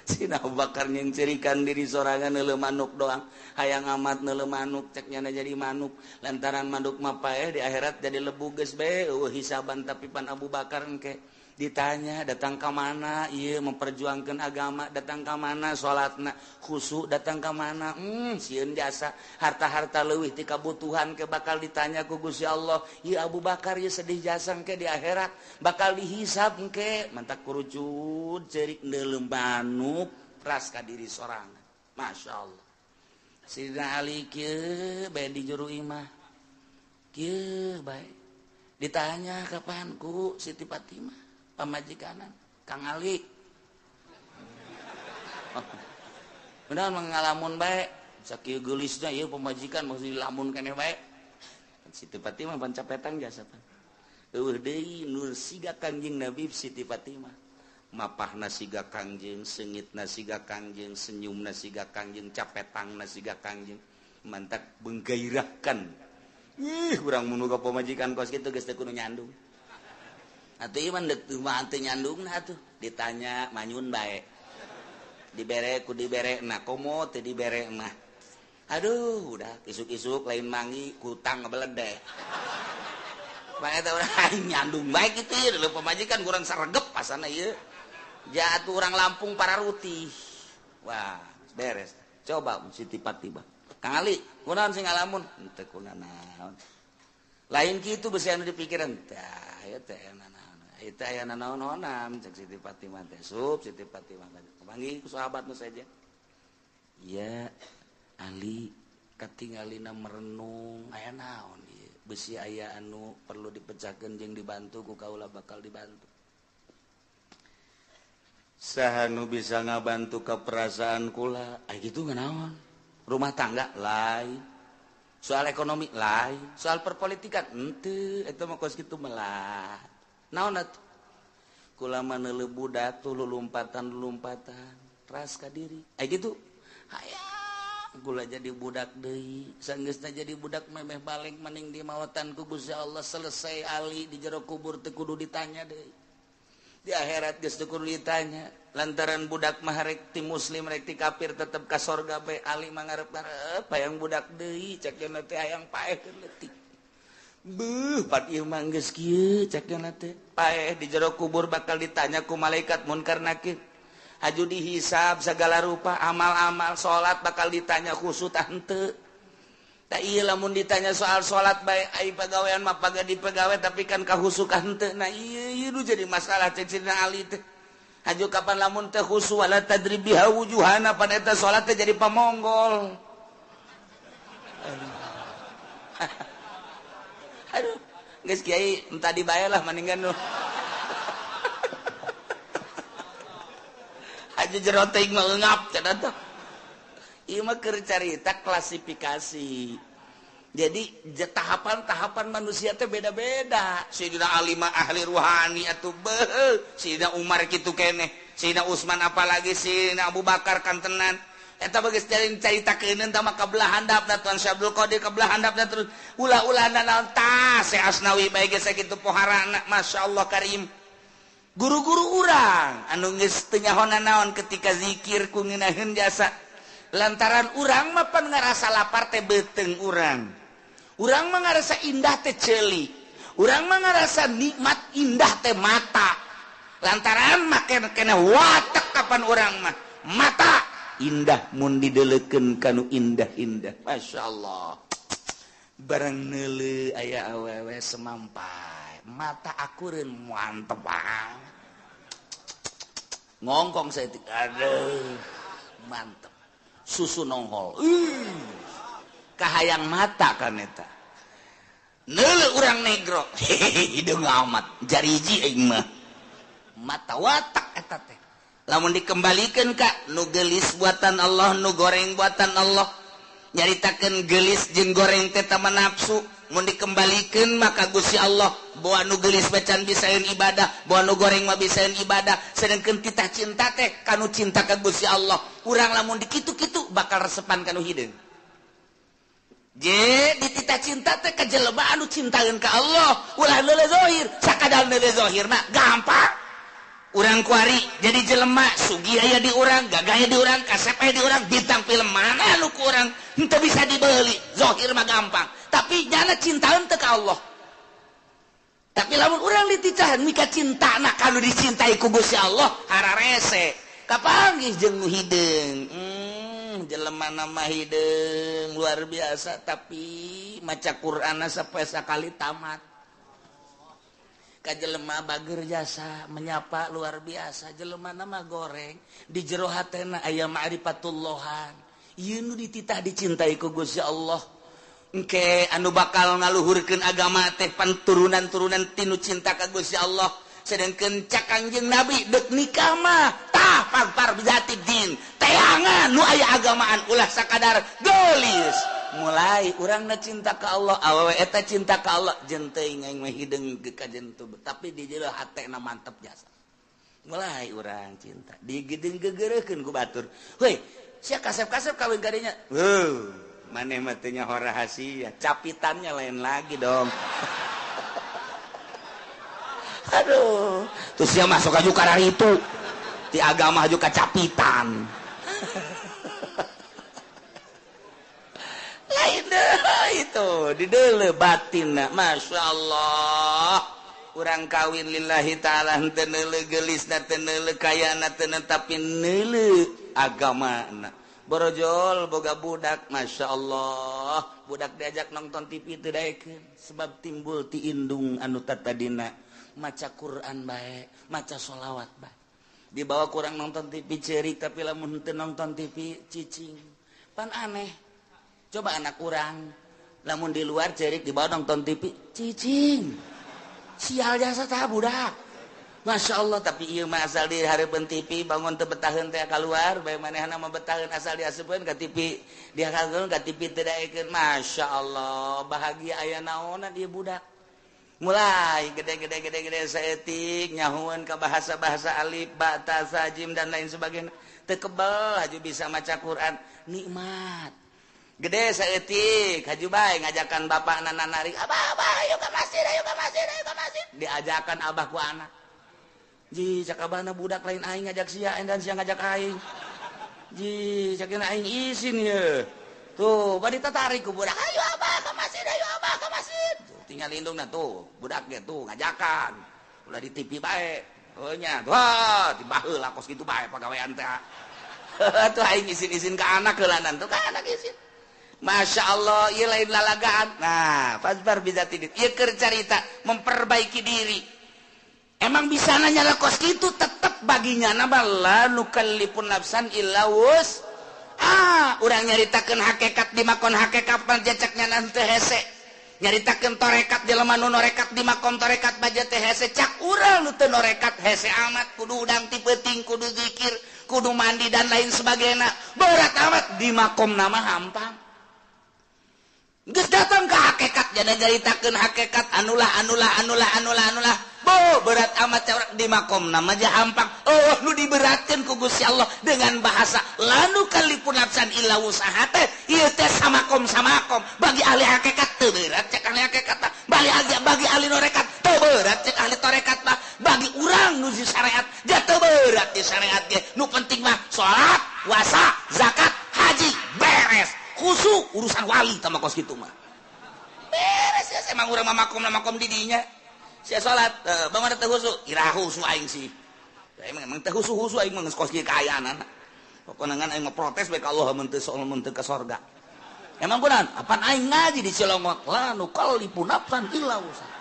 [SPEAKER 1] Sina Abu Bakar nyengcerikan diri sorangan neuleuh manuk doang. Hayang amat neuleuh manuk, cek nyana jadi manuk. Lantaran manuk mah paeh di akhirat jadi lebu geus bae eueuh hisaban, tapi pan Abu Bakar engke ditanya datang ka mana ieu memperjuangkan agama, datang ka mana salatna khusyuk, datang ka mana sieun jasa harta-harta leuwih ti kabutuhan ke bakal ditanya ku Gusti Allah. Ieu Abu Bakar ieu sedih jasa engke di akhirat bakal dihisab engke. Mantak kurucut ceurik neuleuh manuk ras ka diri sorangan. Masya Allah. Sidina Ali kieu bae di juru imah kieu bae ditanya kapan ku Siti Fatimah pamajikanan Kang Ali. Benar mengalamun bae sakieu geulisna ieu pamajikan mesti dilamun keneh bae. Siti Fatimah pan capetan jasa pan. Eueuh deui nur siga Kangjeng Nabi Siti Fatimah. Mapahna siga Kangjeng, seungitna siga Kangjeng, senyumna siga Kangjeng, capetangna siga Kangjeng. Mantak menggairahkan. Ih, urang mun ka pamajikan kos kitu geus teu kudu nyandung. Atuh ieu mah deuk teu nyandungna atuh. Ditanya manyun bae. Dibere ku dibere na komo teu dibere mah. Aduh, udah isuk-isuk lain mangi kutang ngebeledeh. Bae teh urang nyandung bae kitu ieu leuh pamajikan kurang saregep pasana ieu. Jatuh urang Lampung pararutih. Wah, beres. Coba Siti Fatimah. Kang Ali, kunaon sing ngalamun? Henteu kunanaon. Lain kitu beusi anu dipikiran. Tah, ieu teh nanaon. Itu aya nanaon-naonan cek Siti Fatimah teh. Sup Siti Fatimah panggil ku sahabat nu saja. Iya, Ali katingalina merenung aya naon ieu. Beusi aya anu perlu dipecahkeun jeung dibantu ku kaula bakal dibantu. Saha nu bisa ngabantu ka perasaan kula? Aya kitu nganaon? Rumah tangga lain, soal ekonomi lain, soal perpolitikan henteu, eta mah kos kitu melah. Naon atuh? Kula mah neuleuh budak tuh lulumpatan-lulumpatan ras ka diri. Aya kitu. Hayang kula jadi budak deui, sanggeusna jadi budak memeh balik maning di mawatan ku Gusti Allah selesai Ali di jero kubur teu kudu ditanya deui. Di akhirat geus teu kudu ditanya. Lantaran budak mah rek ti muslim rek ti kafir tetep ka sorga bae. Ali mah ngarep-ngarep hayang budak deui, cek cenah teh hayang paeh keur leutik. Beuh, pat ieu mah geus kieu cek cenah teh. Paeh di jero kubur bakal ditanya ku malaikat munkar nakir. Haju dihisab segala rupa amal-amal salat bakal ditanya khusyuk tah henteu. Tah ieu lamun ditanya soal salat bae ai pagawean mah paga di pagawe tapi kan kahusukan henteu. Nah ieu ieu nu jadi masalah cek Sidina Ali teh. Haju kapan lamun teh khusyuk wala tadrib biha wujuhana pan eta salat teh jadi pamonggol. Aduh, geus kiai entah dibayar lah mendingan nu. Haji jero teuing mah eungap cenah teh. Ieu mah keur carita klasifikasi. Jadi tahapan-tahapan manusia teh beda-beda. Sayyidina Ali mah ahli ruhani atuh beuh, Sayyidina Umar kitu keneh, Sayyidina Utsman apalagi Sayyidina Abu Bakar kantenan. Eta bagus caritakeun tah mah kabelah handapna Tuan Syekh Abdul Qadir kabelah handapna terus ulah-ulah naon tah Syekh Asnawi bae geus sakitu poharana masyaallah karim. Guru-guru urang anu geus teu nyaho naon ketika zikir ku ngeunaheun jasa. Lantaran urang mah pan ngarasa lapar teh beuteung urang. Urang mah ngarasa indah teh ceuli. Urang mah ngarasa nikmat indah teh mata. Lantaran mah kena watek kapan urang mah mata indah mun didelekeun kanu indah-indah. Masya Allah. Barang neuleuh aya awewe semampai, mata akureun mantep banget. Ngongkong saeutik, aduh, mantep. Susu nongol. Kahayang mata kan eta. Neuleuh urang negro, hideung amat, jariji aing mah. Mata watak eta teh. Lamun dikembalikan ka nu geulis buatan Allah, nu goreng buatan Allah. Nyaritakeun geulis jeung goreng teh tama nafsu mun dikembalikeun maka Gusti Allah boa nu geulis bacan bisaeun ibadah, boa nu goreng mah bisaeun ibadah. Sedengkeun titah cinta teh kanu cinta ka Gusti Allah. Urang lamun dikitu-kitu bakal resepan kanu hideung. Je dititah cinta teh ka jelema anu cintaeun ka Allah, ulah neuleuh zahir, sakadar neuleuh zahir mah gampang. Urang kuari jadi jelema sugih aya di urang, gagah aya di urang, kasep aya di urang, bintang film mana nu ku urang henteu bisa dibeli, zahir mah gampang. Tapi nyana cintaeun teu ka Allah. Tapi lamun urang dititahan mika cintana kanu dicintai ku Gusti Allah, hararese. Kapanggih jeung nu hideung. Jelema nama hideung luar biasa tapi maca Qur'anna sapoe sakali tamat. Ka jelema bager jasa menyapa luar biasa, jelema nama goreng di jero hatena aya ma'rifatullahan. Ieu nu dititah dicintai ku Gusti Allah. Engke anu bakal ngaluhurkeun agama teh panturunan-turunan tinu cinta ka Gusti Allah. Sedengkeun cak Kangjeng Nabi deuk nikah mah tah pagpar bijati din. Teangan nu aya agamaan ulah sakadar geulis. Mulai urangna cinta ka Allah, awewe eta cinta ka Allah, jeung teuing aing mah hideung ka jentu, tapi di jero hatena mantep jasa. Mulai urang cinta, digedeung gegereukeun ku batur. Heuy, sia kasep-kasep kawin ka dinya. Heuh, maneh mah teu nyaho rahasia, capitannya lain lagi dong. Aduh, terus sia masuk aju kararitu. Ti agama aju ka capitan. Lain deh itu di deuleu batinna, Masya Allah. Urang kawin lillahi ta'ala henteu neuleuh geulisna, teu neuleuh kayana, teu tapi neuleuh agamana. Borojol boga budak, Masya Allah. Budak diajak nonton TV teu daekeun sebab timbul ti indung anu tatadina maca Quran bae, maca sholawat bae. Dibawa kurang nonton TV ceurik tapi lamun henteu nonton TV cicing. Pan aneh. Coba anak urang lamun di luar cerik dibawa nonton TV cicing. Sial jasa tah budak. Masya Allah, tapi ieu mah asal di hareupeun TV bangun teu betaheun teh kaluar bae manehna mah betaheun asal diasupkeun ka TV, dihakeun ka TV teu daekeun. Masya Allah, bahagia aya naonan ieu budak. Mulai gede-gede gede-gede saeutik nyahueun ka bahasa-bahasa alif, ba, ta, sa, jim dan lain sebagainya. Teu kebel haju bisa maca Quran, nikmat. Gede saeutik haju bae ngajakan bapakna narik, "Abah, abah, ayo ka masjid, ayo ka masjid, ayo ka masjid." Diajakan abah ku anak. Ji, cak abahna budak lain aing ngajak sia dan sia ngajak aing. Ji, cak aing isin ye. Tuh, bari tatarik ku budak, "Ayo abah ka masjid, ayo abah ka masjid." Tuh, tinggal indungna tuh, budak ge tuh ngajakan. Ulah di TV bae. Heuh nya, wah, dibaheula kos kitu bae pagawean teh. Tuh aing isin-isin ka anak heulanan tuh ka anak isin. Masya Allah, ieu lain lalagaan. Nah, pasbar bisa tidit. Ieu keur carita memperbaiki diri. Emang bisa nanya lah kos kitu tetep baginya nama la nukallifun nafsan illa wus. Ah, urang nyaritakeun hakikat di makon hakikat panjacaknya nanti hese. Nyaritakeun torekat jelema nu norekat di makom torekat baja teh hese. Cak urang nu teu norekat hese amat kudu udang ti peuting, kudu zikir, kudu mandi dan lain sebagainya. Berat amat di makom nama hampang. Geus datang ke hakikat jadi nyaritakeun hakikat anulah anulah anulah anulah anulah. Bo berat amat cawrak di makom nama aja hampang. Oh nu diberatkeun ku Gusti Allah dengan bahasa lanu kalipun nafsan illa wusaha teh ieu teh samakom samakom bagi ahli hakikat teu berat cek ahli hakikat mah, bagi ahli norekat teu berat cek ahli torekat mah, bagi urang nu di syariat ja teu berat di syariat ge. Nu penting mah salat, puasa, zakat, haji beres. Khusu urusan wali sama kos kitu mah. Beres ya emang urang mah makom makom di dinya. Sia salat, bangun teu khusu, ira khusu aing sih. Emang emang teu khusu-khusu aing mah geus kos kieu kaayaanana. Pokona ngan aing mah protes bae ka Allah mun teu mun teu ka sorga. Emang kunaon? Apan aing ngaji di Cilongok, la nukallifu nafsan illa wusaha.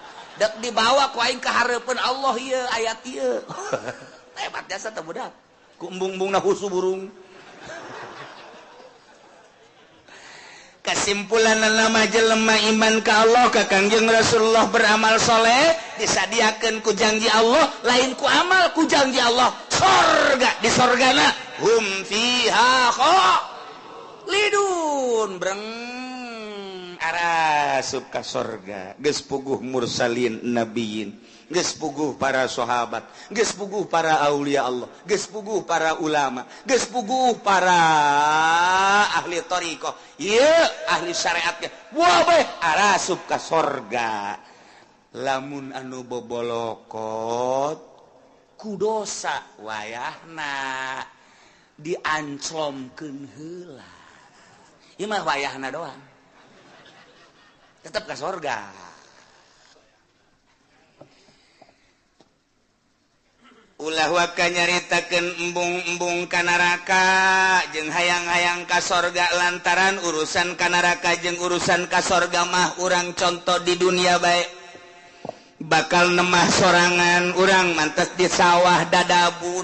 [SPEAKER 1] Dek dibawa ku aing ka hareupeun Allah ieu ayat ieu. Hebat jasa teh budak. Ku embung-embungna khusu burung. Kesimpulan nama jelema iman ka Allah ka Kangjeng Rasulullah beramal soleh disadiakeun ku janji Allah, lain ku amal ku janji Allah sorga di sorgana hum fiha kha. Lidun breng arasup ka sorga. Geus puguh mursalin nabiyin, geus puguh para sahabat, geus puguh para aulia Allah, geus puguh para ulama, geus puguh para ahli thariqah, ieu ahli syariat ge. Wah bae arasup ka sorga. Lamun anu bobolokot ku dosa wayahna dianclomkeun heula. Ieu mah wayahna doang. Tetep ka sorga. Ulah waka nyaritakeun embung-embung ka neraka jeung hayang-hayang ka sorga lantaran urusan ka neraka jeung urusan ka sorga mah urang contoh di dunia bae. Bakal nemah sorangan urang mantes di sawah dadabud.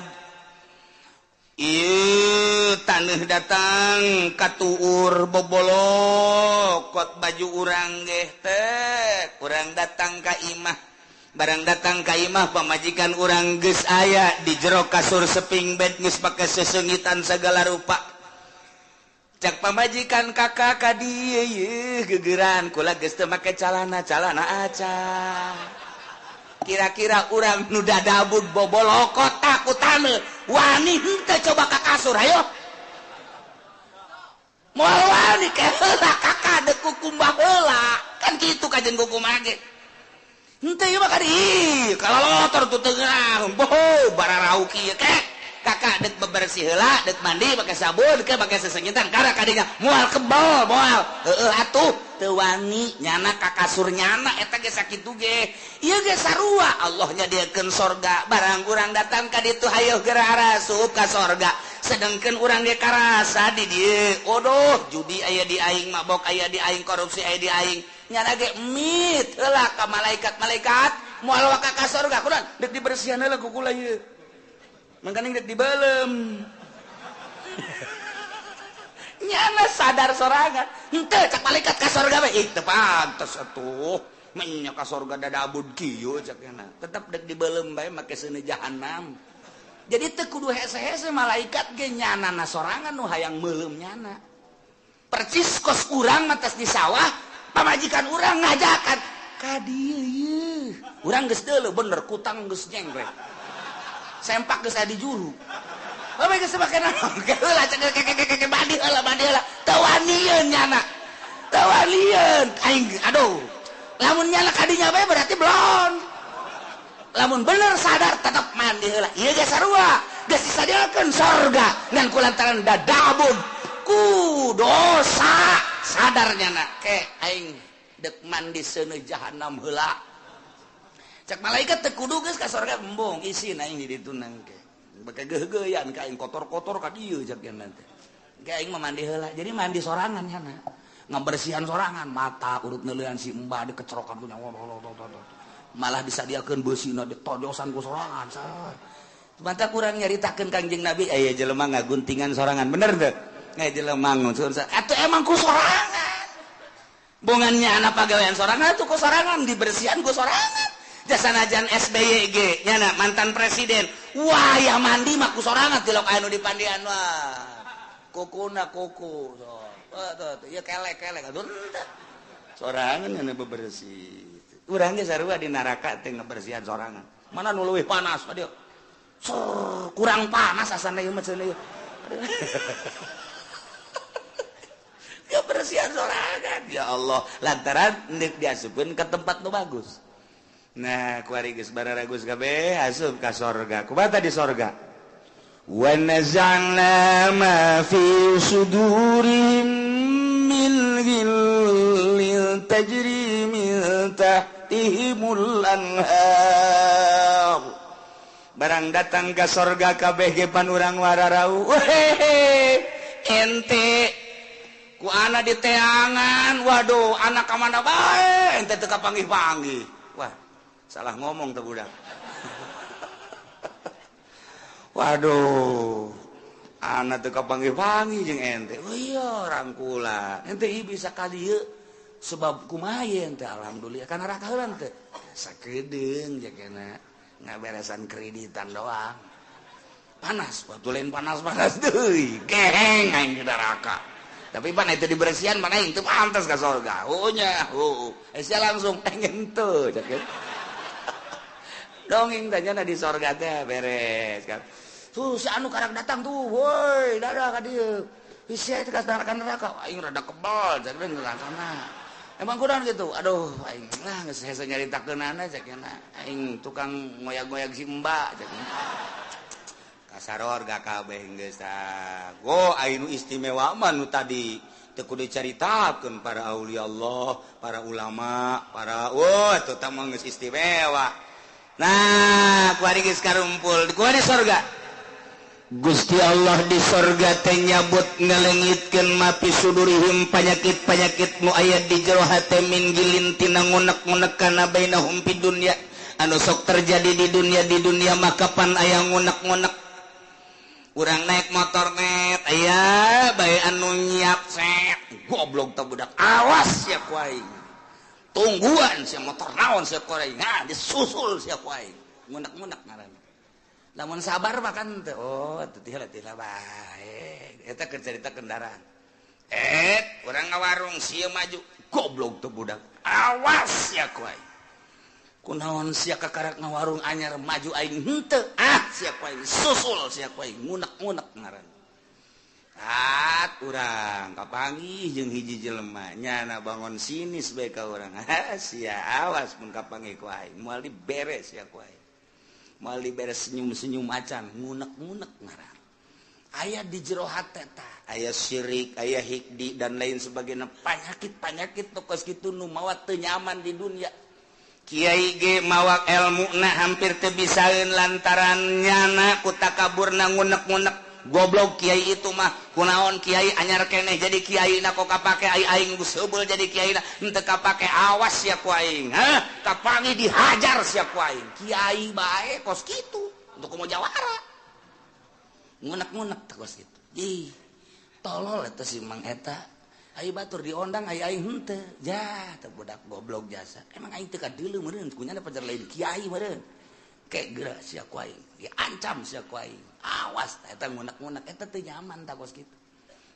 [SPEAKER 1] Ieu taneuh datang katuur bobolokot baju urang geh teh urang datang ka imah. Barang datang ka imah pamajikan urang geus aya di jero kasur seping bed geus pake seseungitan sagala rupa. Cak pamajikan kakak ka dieu yeuh gegeran kula geus teu make calana, calana aca. Kira-kira urang nu dadabud bobolokot ku taneuh wani henteu coba ka kasur hayo. Moal wani ke heula kakak deuk kukumbah heula. Kan kitu kajen kukumbah ge. Henteu ieu mah ka dieu kalalotor tu teu ngeunah boho bararau kieu kek kakak dek bebersih heula dek mandi make sabun ke make sesengitan kara kadinya moal kebal moal heueuh atuh teu wani nyana ka kasur nyana eta ge sakitu ge ieu ge sarua Allah nyadiakeun sorga barang urang datang ka ditu hayoh geura arasup ka sorga sedengkeun urang ge karasa di dieu odoh judi aya di aing mabok aya di aing korupsi aya di aing nyana ge mit heula ka malaikat-malaikat moal waka ka sorga kunaon dek dibersihan heula ku kula ieu mangkaning dek dibelem nyana sadar sorangan henteu cak malaikat ka sorga bae ih teu pantes atuh menya ka sorga dadabud kieu cak nyana tetep dek dibelem bae make seuneu jahanam. Jadi teu kudu hese-hese malaikat ge nyana na sorangan nu hayang meuleum nyana percis kos urang mah tes di sawah pamajikan urang ngajakan ka dieu ieu urang geus deuleu bener kutang geus nyengklek sempak geus aya di juru bae geus make naon heula cek keke mandi heula teu wanieun nyana teu wanieun aing aduh lamun nyana kadinya bae berarti belon lamun bener sadar tetep mandi heula ieu ge sarua geus disadiakeun sorga ngan kulantaran dadabud ku dosa sadar nyana ke aing dek mandi seuneu jahanam heula cak malaikat teu kudu geus ka sorga embung isin aing di ditu nangke bake geugeuyan ka aing kotor-kotor ka dieu cak nyana teh ke aing mah mandi heula jadi mandi sorangan nyana ngabersihan sorangan mata urut neuleuan si embah dikecerokan ku malah disadiakeun beusina ditojosan ku sorangan mantap urang nyaritakeun Kangjeng Nabi aya jelema ngaguntingan sorangan bener teu aya jelema ngunsun atuh emang ku sorangan bongannya anak pagawean sorangan atuh ku sorangan dibersihan ku sorangan jasanajan SBY ge nyana mantan presiden wah ya mandi mah ku sorangan tilok anu di pandian wah kukuna kuku so tuh ieu kelek-kelek atuh sorangan nyana bebersih urang ge sarua di neraka teh ngabersihan sorangan mana nu leuwih panas aduh kurang panas asana ieu mah cenah ieu kebersihan sorangan ya Allah lantaran deuk diasupkeun ka tempat nu bagus. Nah kuari geus bararagus kabeh asup ka sorga kumaha di sorga wa naza'na ma fi sudurihim min ghillin tajri min tahtihimul anhar. Barang datang ka sorga kabeh ge pan urang wararau wehehe ente ku anak di teangan waduh anak ka mana bae ente teu kapanggih-panggih wah salah ngomong teh budak waduh anak teu kapanggih-panggih jeung ente oh iya rangkula ente ieu bisa ka dieu sebab kumaha ente alhamdulillah kana neraka heula teh sakedeung jagana ngaberesan kreditan doang panas waktu lain panas-panas deui geheng aing di neraka. Tapi pan itu dibersihan mana aing teu pantas ka sorga. Oh nya, oh. Sia langsung pengen teu cek. Dongeng tanya di sorga teh beres kan. Tuh si anu karak datang tuh, woi, dadah ka dieu. Sia itu ka neraka, aing rada kebal cek nerakana. Emang kurang gitu, aduh, aing lah geus hese nyaritakeunana cek aing tukang ngoyag-ngoyag si Mbak cek. Kasaror gak kabeh geus tah. Go aing istimewa mah nu tadi teu kudu dicaritakeun para aulia Allah, para ulama, para wah eta mah geus istimewa. Nah, kuari geus karumpul, kuari sorga.
[SPEAKER 3] Gusti Allah di sorga teh nyabut ngalengitkeun ma fi sudurihim panyakit-panyakit nu aya di jero hate min ghillin tina ngunek-ngunek kana bainahum fid dunya anu sok terjadi di dunia maka pan aya ngunek-ngunek. Urang naik motor net aya bae anu nyiap set goblok teh budak awas sia ku aing tungguan sia motor naon sia ku aing nah disusul sia ku aing ngunek-ngunek ngaranna. Lamun sabar makan teh oh teu teh bae eta keur carita kendaraan. Urang ngawarung sia maju goblok teh budak awas sia ku aing kunaon sia kakarak ngawarung anyar maju aing henteu ah sia ku aing susul sia ku aing ngunek-ngunek ngaran. At urang kapanggih jeung hiji jelema nyana bangun sinis bae ka urang sia awas mun kapanggih ku aing moal diberes sia ku aing moal diberes senyum-senyum acan ngunek-ngunek ngaran. Aya di jero hate tah aya syirik aya hikdi dan lain sebagainya panyakit-panyakit tokos kitu nu mawa teu nyaman di dunia.
[SPEAKER 1] Kiai ge mawa elmuna hampir teu bisaeun lantaran nyana ku takaburna ngunek-ngunek goblok kiai itu mah kunaon kiai anyar keneh jadi kiai na kok kapake aing geus heubeul jadi kiai na henteu kapake awas sia ku aing hah kapangi dihajar sia ku aing kiai bae kos kitu untuk komo jawara ngunek-ngunek teh kos kitu ih tolol eta si Mang eta aing batur diondang aing aing henteu jah teh budak goblok jasa emang aing teu kadeuleu meureun kunyana pajar lain kiai meureun kek geura sia ku aing diancam sia ku aing awas eta ngunek-ngunek eta teu nyaman tah kos kitu.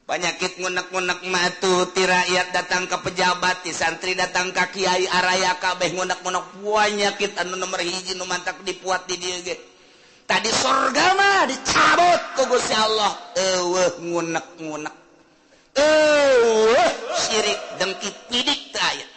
[SPEAKER 3] Panyakit ngunek-ngunek mah tuh ti rakyat datang ke pejabat, ti santri datang ka kiai araya kabeh ngunek-ngunek penyakit anu nomor hiji nu mantak dipuat di dieu ge. Tadi sorga mah dicabut ku Gusti Allah eueuh ngunek-ngunek eueuh syirik dengki pidik teu aya.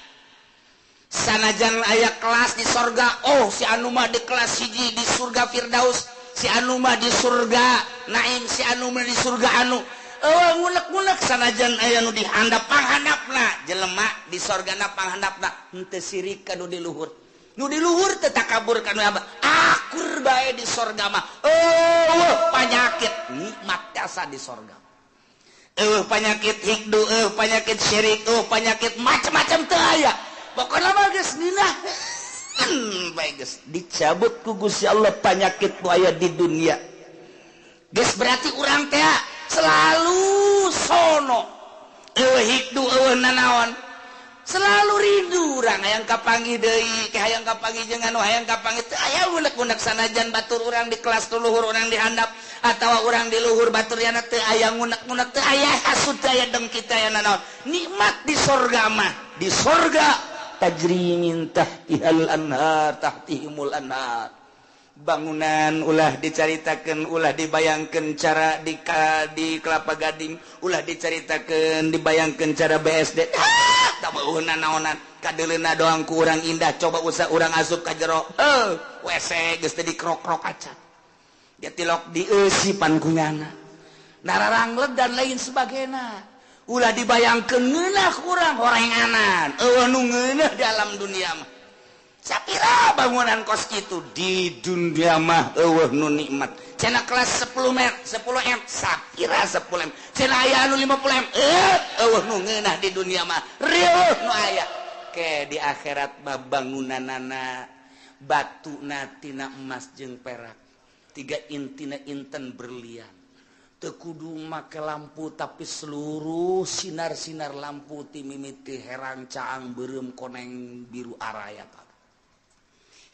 [SPEAKER 3] Sanajan aya kelas di sorga, oh si anu mah di kelas hiji di surga Firdaus, si anu mah di surga Naim, si anu mah di surga anu eueuh ngunek-ngunek sanajan aya nu dihandap panghandapna jelema di sorgana panghandapna henteu sirik ka nu di luhur, nu di luhur teu takabur ka nu abah akur bae di sorga mah eueuh panyakit nikmat jasa di sorga eueuh panyakit hikdu eueuh panyakit syirik eueuh panyakit macam-macam teu aya. Pokoknya mah geus nginah bae geus dicabut ku Gusti Allah panyakit nu aya di dunia. Geus berarti urang teh selalu sono eueuh hikdu eueuh nanaon selalu rindu urang hayang kapanggih deui ke hayang kapanggih jeung anu hayang kapanggih teu aya unek-unek sanajan batur urang di kelas luhur urang di handap atawa urang di luhur batur yana teu aya ngunek-ngunek teu aya hasud teu aya dengki teu aya nanaon nikmat di sorga mah di sorga tajri min tahtihal anhar tahtihimul anhar. Bangunan ulah dicaritakeun ulah dibayangkeun cara di Kelapa Gading ulah dicaritakeun dibayangkeun cara BSD ah tah naonan kadeuleuna doang ku urang indah coba usah urang asup ka jero WC geus teh dikrok-krok acan dia tilok dieusipan ku nyana nararangleg dan lain sebagainya ulah dibayangkeun ngeunah kurang horenganan eueuh nu ngeunah dalam dunia mah sapira bangunan kos kitu di dunia mah eueuh nu nikmat cenah kelas 10 m 10 m sapira 10 m cenah aya anu 50 m eueuh nu ngeunah di dunia mah rieuh nu aya ke di akhirat mah bangunanana batuna tina emas jeung perak tiga intina inten berlian teu kudu make lampu tapi seluruh sinar-sinar lampu ti mimiti herang caang beureum koneng biru araya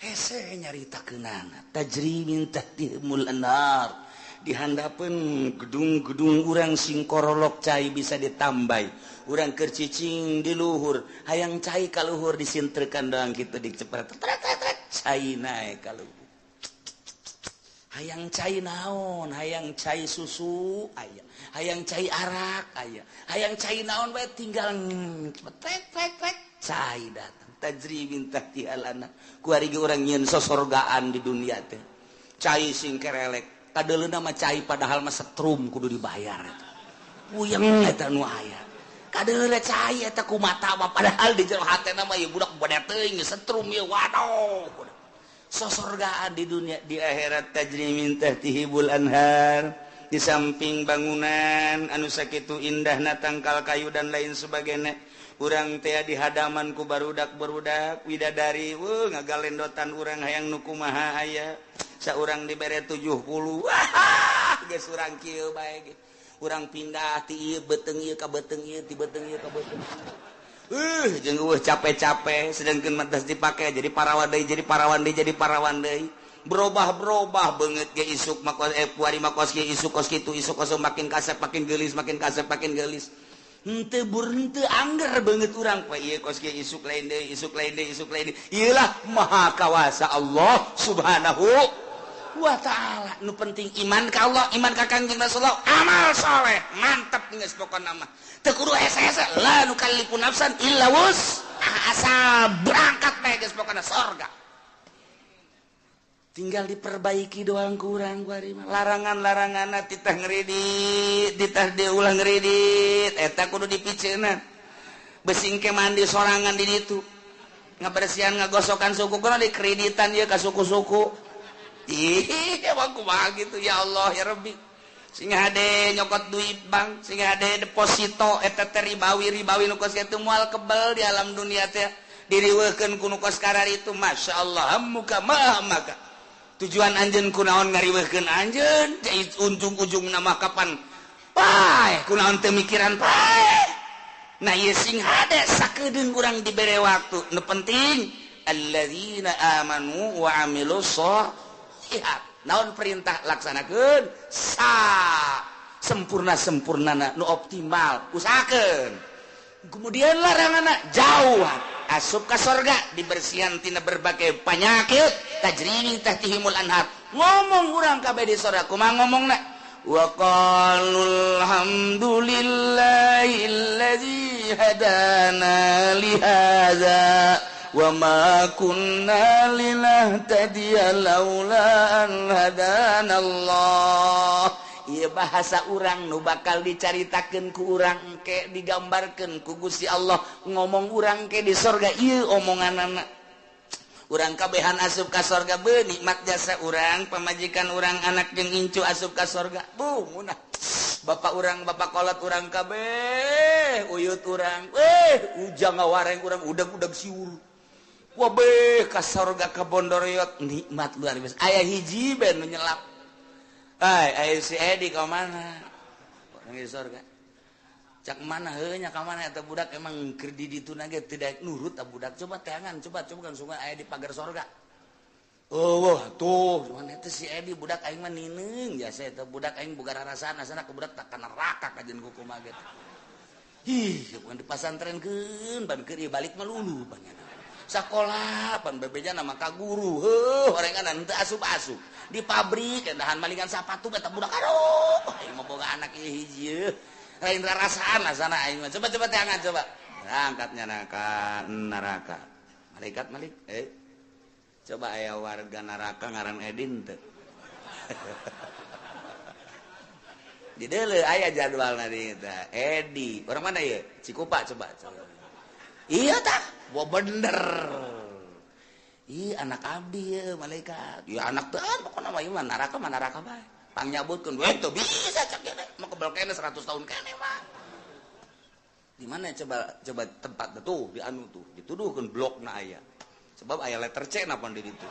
[SPEAKER 3] hese nyaritakeunana tajri min tahtihimul anhar Dihandapeun gedung-gedung urang sing korolok cai bisa ditambai. Urang keur cicing di luhur, hayang cai ka luhur disintrekan doang kitu dicepret. Cai naek ka luhur. Hayang cai naon, hayang cai susu aya, hayang cai arak aya, hayang cai naon bae tinggal cepet trek trek cai datang. Tajri min tahtihal anhar. Kuari ge urang nyieun sosorgaan di dunia teh. Cai sing kerelek. Kadeuleuna mah cai padahal mah setrum kudu dibayar eta. Puyeng eta nu aya. Kadeuleuna cai eta ku mata mah padahal di jero hatena mah ieu budak bade teuing setrum ieu waduh. Sosorgaan di dunia, di akhirat tajri min tahtihibul anhar. Di samping bangunan anu sakitu indahna tangkal kayu dan lain sebagainya. Urang teh di hadaman ku barudak-barudak widadari, ngagalendotan urang hayang nu kumaha aya. Saurang dibere 70. Wah, geus urang kieu bae ge. Urang pindah ti ieu beuteung ieu ka beuteung ieu, ti beuteung ieu ka beuteung. Jeung eueuh capek-capek sedangkeun mah geus dipake jadi parawan deui, jadi parawan deui, jadi parawan deui. Berubah-berubah beungeut ge isuk mah kos puari mah kos kieu, isuk kos kitu, isuk kos makin kasep makin geulis, makin kasep makin geulis. Henteu bur henteu angger beungeut urang poe ieu kos kieu isuk lain deui, isuk lain deui, isuk lain deui. Ieu lah maha kawasa Allah Subhanahu wa ta'ala. Nu penting iman ka Allah, iman ka Kangjeng Rasulullah, amal soleh, mantep geus pokona mah. Teu kudu hese-hese, la nukallifu nafsan illa wus. Asal berangkat bae geus pokona sorga. Tinggal diperbaiki doang kurang kuari mah. Larangan-laranganna titah ngredit, titah diulah ngredit, eta kudu dipiceunan. Besing ke mandi sorangan di ditu. Ngabersihan ngagosokan suku kudu dikreditan ieu ka suku-suku. Ih, emang kumaha gitu ya Allah ya Rabbi. Sing hade nyokot duit bank, sing hade deposito eta teh ribawi-ribawi nu kos kitu moal kebel di alam dunia teh. Diriweuhkeun ku nu kos kararitu masyaallah muka maha maka. Tujuan anjeun kunaon ngariweuhkeun anjeun, ujung-ujungna mah kapan paeh, kunaon teu mikiran paeh. Nah ieu sing hade sakedeung urang dibere waktu. Nu penting alladzina amanu wa amilus sholihat. Naon perintah laksanakeun sa sempurna-sempurnana nu optimal usahakeun. Kemudian laranganna jauh asup ka sorga dibersihan tina berbagai penyakit tajri min tahtihimul anhar. Ngomong urang kabeh di sorga kumaha ngomongna? Wa qalu alhamdulillahillazi hadana li hadza wa ma kunna linahtadiya laula an hadana Allah. Ieu bahasa urang nu bakal dicaritakeun ku urang engke digambarkeun ku Gusti Allah ngomong urang ke di sorga ieu omonganana. Urang kabehan asup ka sorga beuh nikmat jasa urang, pamajikan urang, anak jeung incu asup ka sorga. Buh munah. Bapak urang, bapak kolot urang kabeh, uyut urang, ujang ngawareng urang udag-udag siur. Wabeh ka sorga ka Bondoriot nikmat luar biasa. Aya hiji ben nu nyelap. Ai, aya si Edi ka mana? Orang di sorga. Cak mana heuh nya ka mana eta budak emang keur di ditu na ge tidak nurut eta budak. Coba teangan, coba coba kan sungai aya di pagar sorga. Oh, wah, tuh, cuman eta si Edi budak aing mah nineung jasa eta budak aing boga rarasaan asana ke budak tak ka neraka kajeun kumaha ge. Ih, bukan dipasantrenkeun ban keur ieu balik mah lulu banyana. Sakola pan bebejana mah ka guru, heuh orengan teu asup-asup. Di pabrik endahan malingan sapatu eta budak aduh, aing mah boga anak ieu hiji eueuh. Lain rarasaan asana aing mah. Coba-coba teangan coba. Berangkatnya ka neraka. Malaikat malik, coba aya warga neraka ngaran Edin teu. Di deuleu aya jadwalna di eta. Edi, orang mana ieu? Cikupa coba. Iya tah, wah bener. Ih anak abdi ya malaikat. Ya anak teh pokona mah ieu mah neraka bae. Pangnyabutkeun we teu bisa cak ieu mah kebel keneh 100 tahun keneh mah. Di mana coba coba tempat tuh di anu tuh dituduhkeun blokna aya. Sebab aya letter C napa di ditu.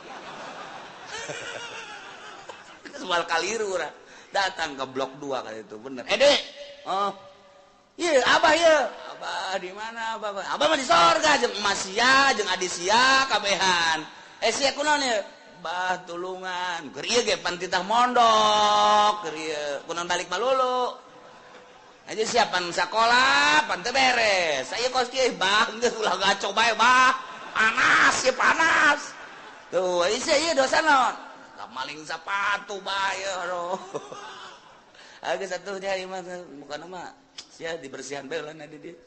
[SPEAKER 3] Soal kaliru urang. Datang ke blok 2 kali itu bener. Dek. Oh. Iya, abah ieu. Abah di mana abah? Abah mah di sorga jeung emas sia, jeung adi sia kabehan. Sia kunaon ieu? Bah, tulungan. Keur ieu ge pan titah mondok, keur ieu kunaon balik malulu. Aja siapan sekolah, pan teu beres. Saya kos kieu, Bah, geus ulah gaco bae, Bah. Panas ya panas. Tuh, ieu ieu dosa naon? Maling sepatu bae, aduh. Agak satu dia mah bukan mah sia dibersihan bae lah di dia.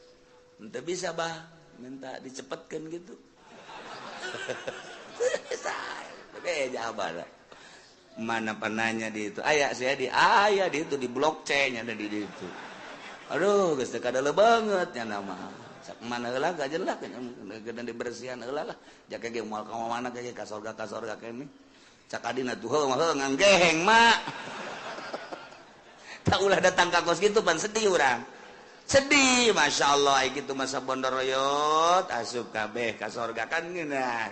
[SPEAKER 3] Ente bisa, Bah, minta dicepetkan gitu. Tapi jawaban mana penanya di itu ayah saya di ayah di itu di blok C nya ada di itu. Aduh, geus teu kadele banget nya nama. Sak mana heula gak jelas kan dibersihan heula lah. Jaka ge moal ka mana ge ka sorga kene. Cak adina tuh heuh mah ngan geheng mak. Tak ulah datang ka kos gitu pan sedih urang. Sedih, Masya Allah, gitu masa bondoroyot asup kabeh ka sorga kan ngeunah.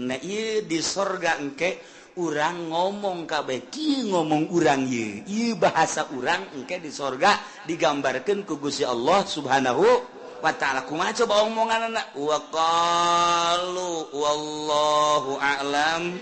[SPEAKER 3] Nah, ieu di sorga engke urang ngomong kabeh kieu ngomong urang ieu. Ieu bahasa urang engke di sorga digambarkeun ku Gusti Allah Subhanahu wa ta'ala. Kumaha coba omonganna? Wa qalu wallahu a'lam.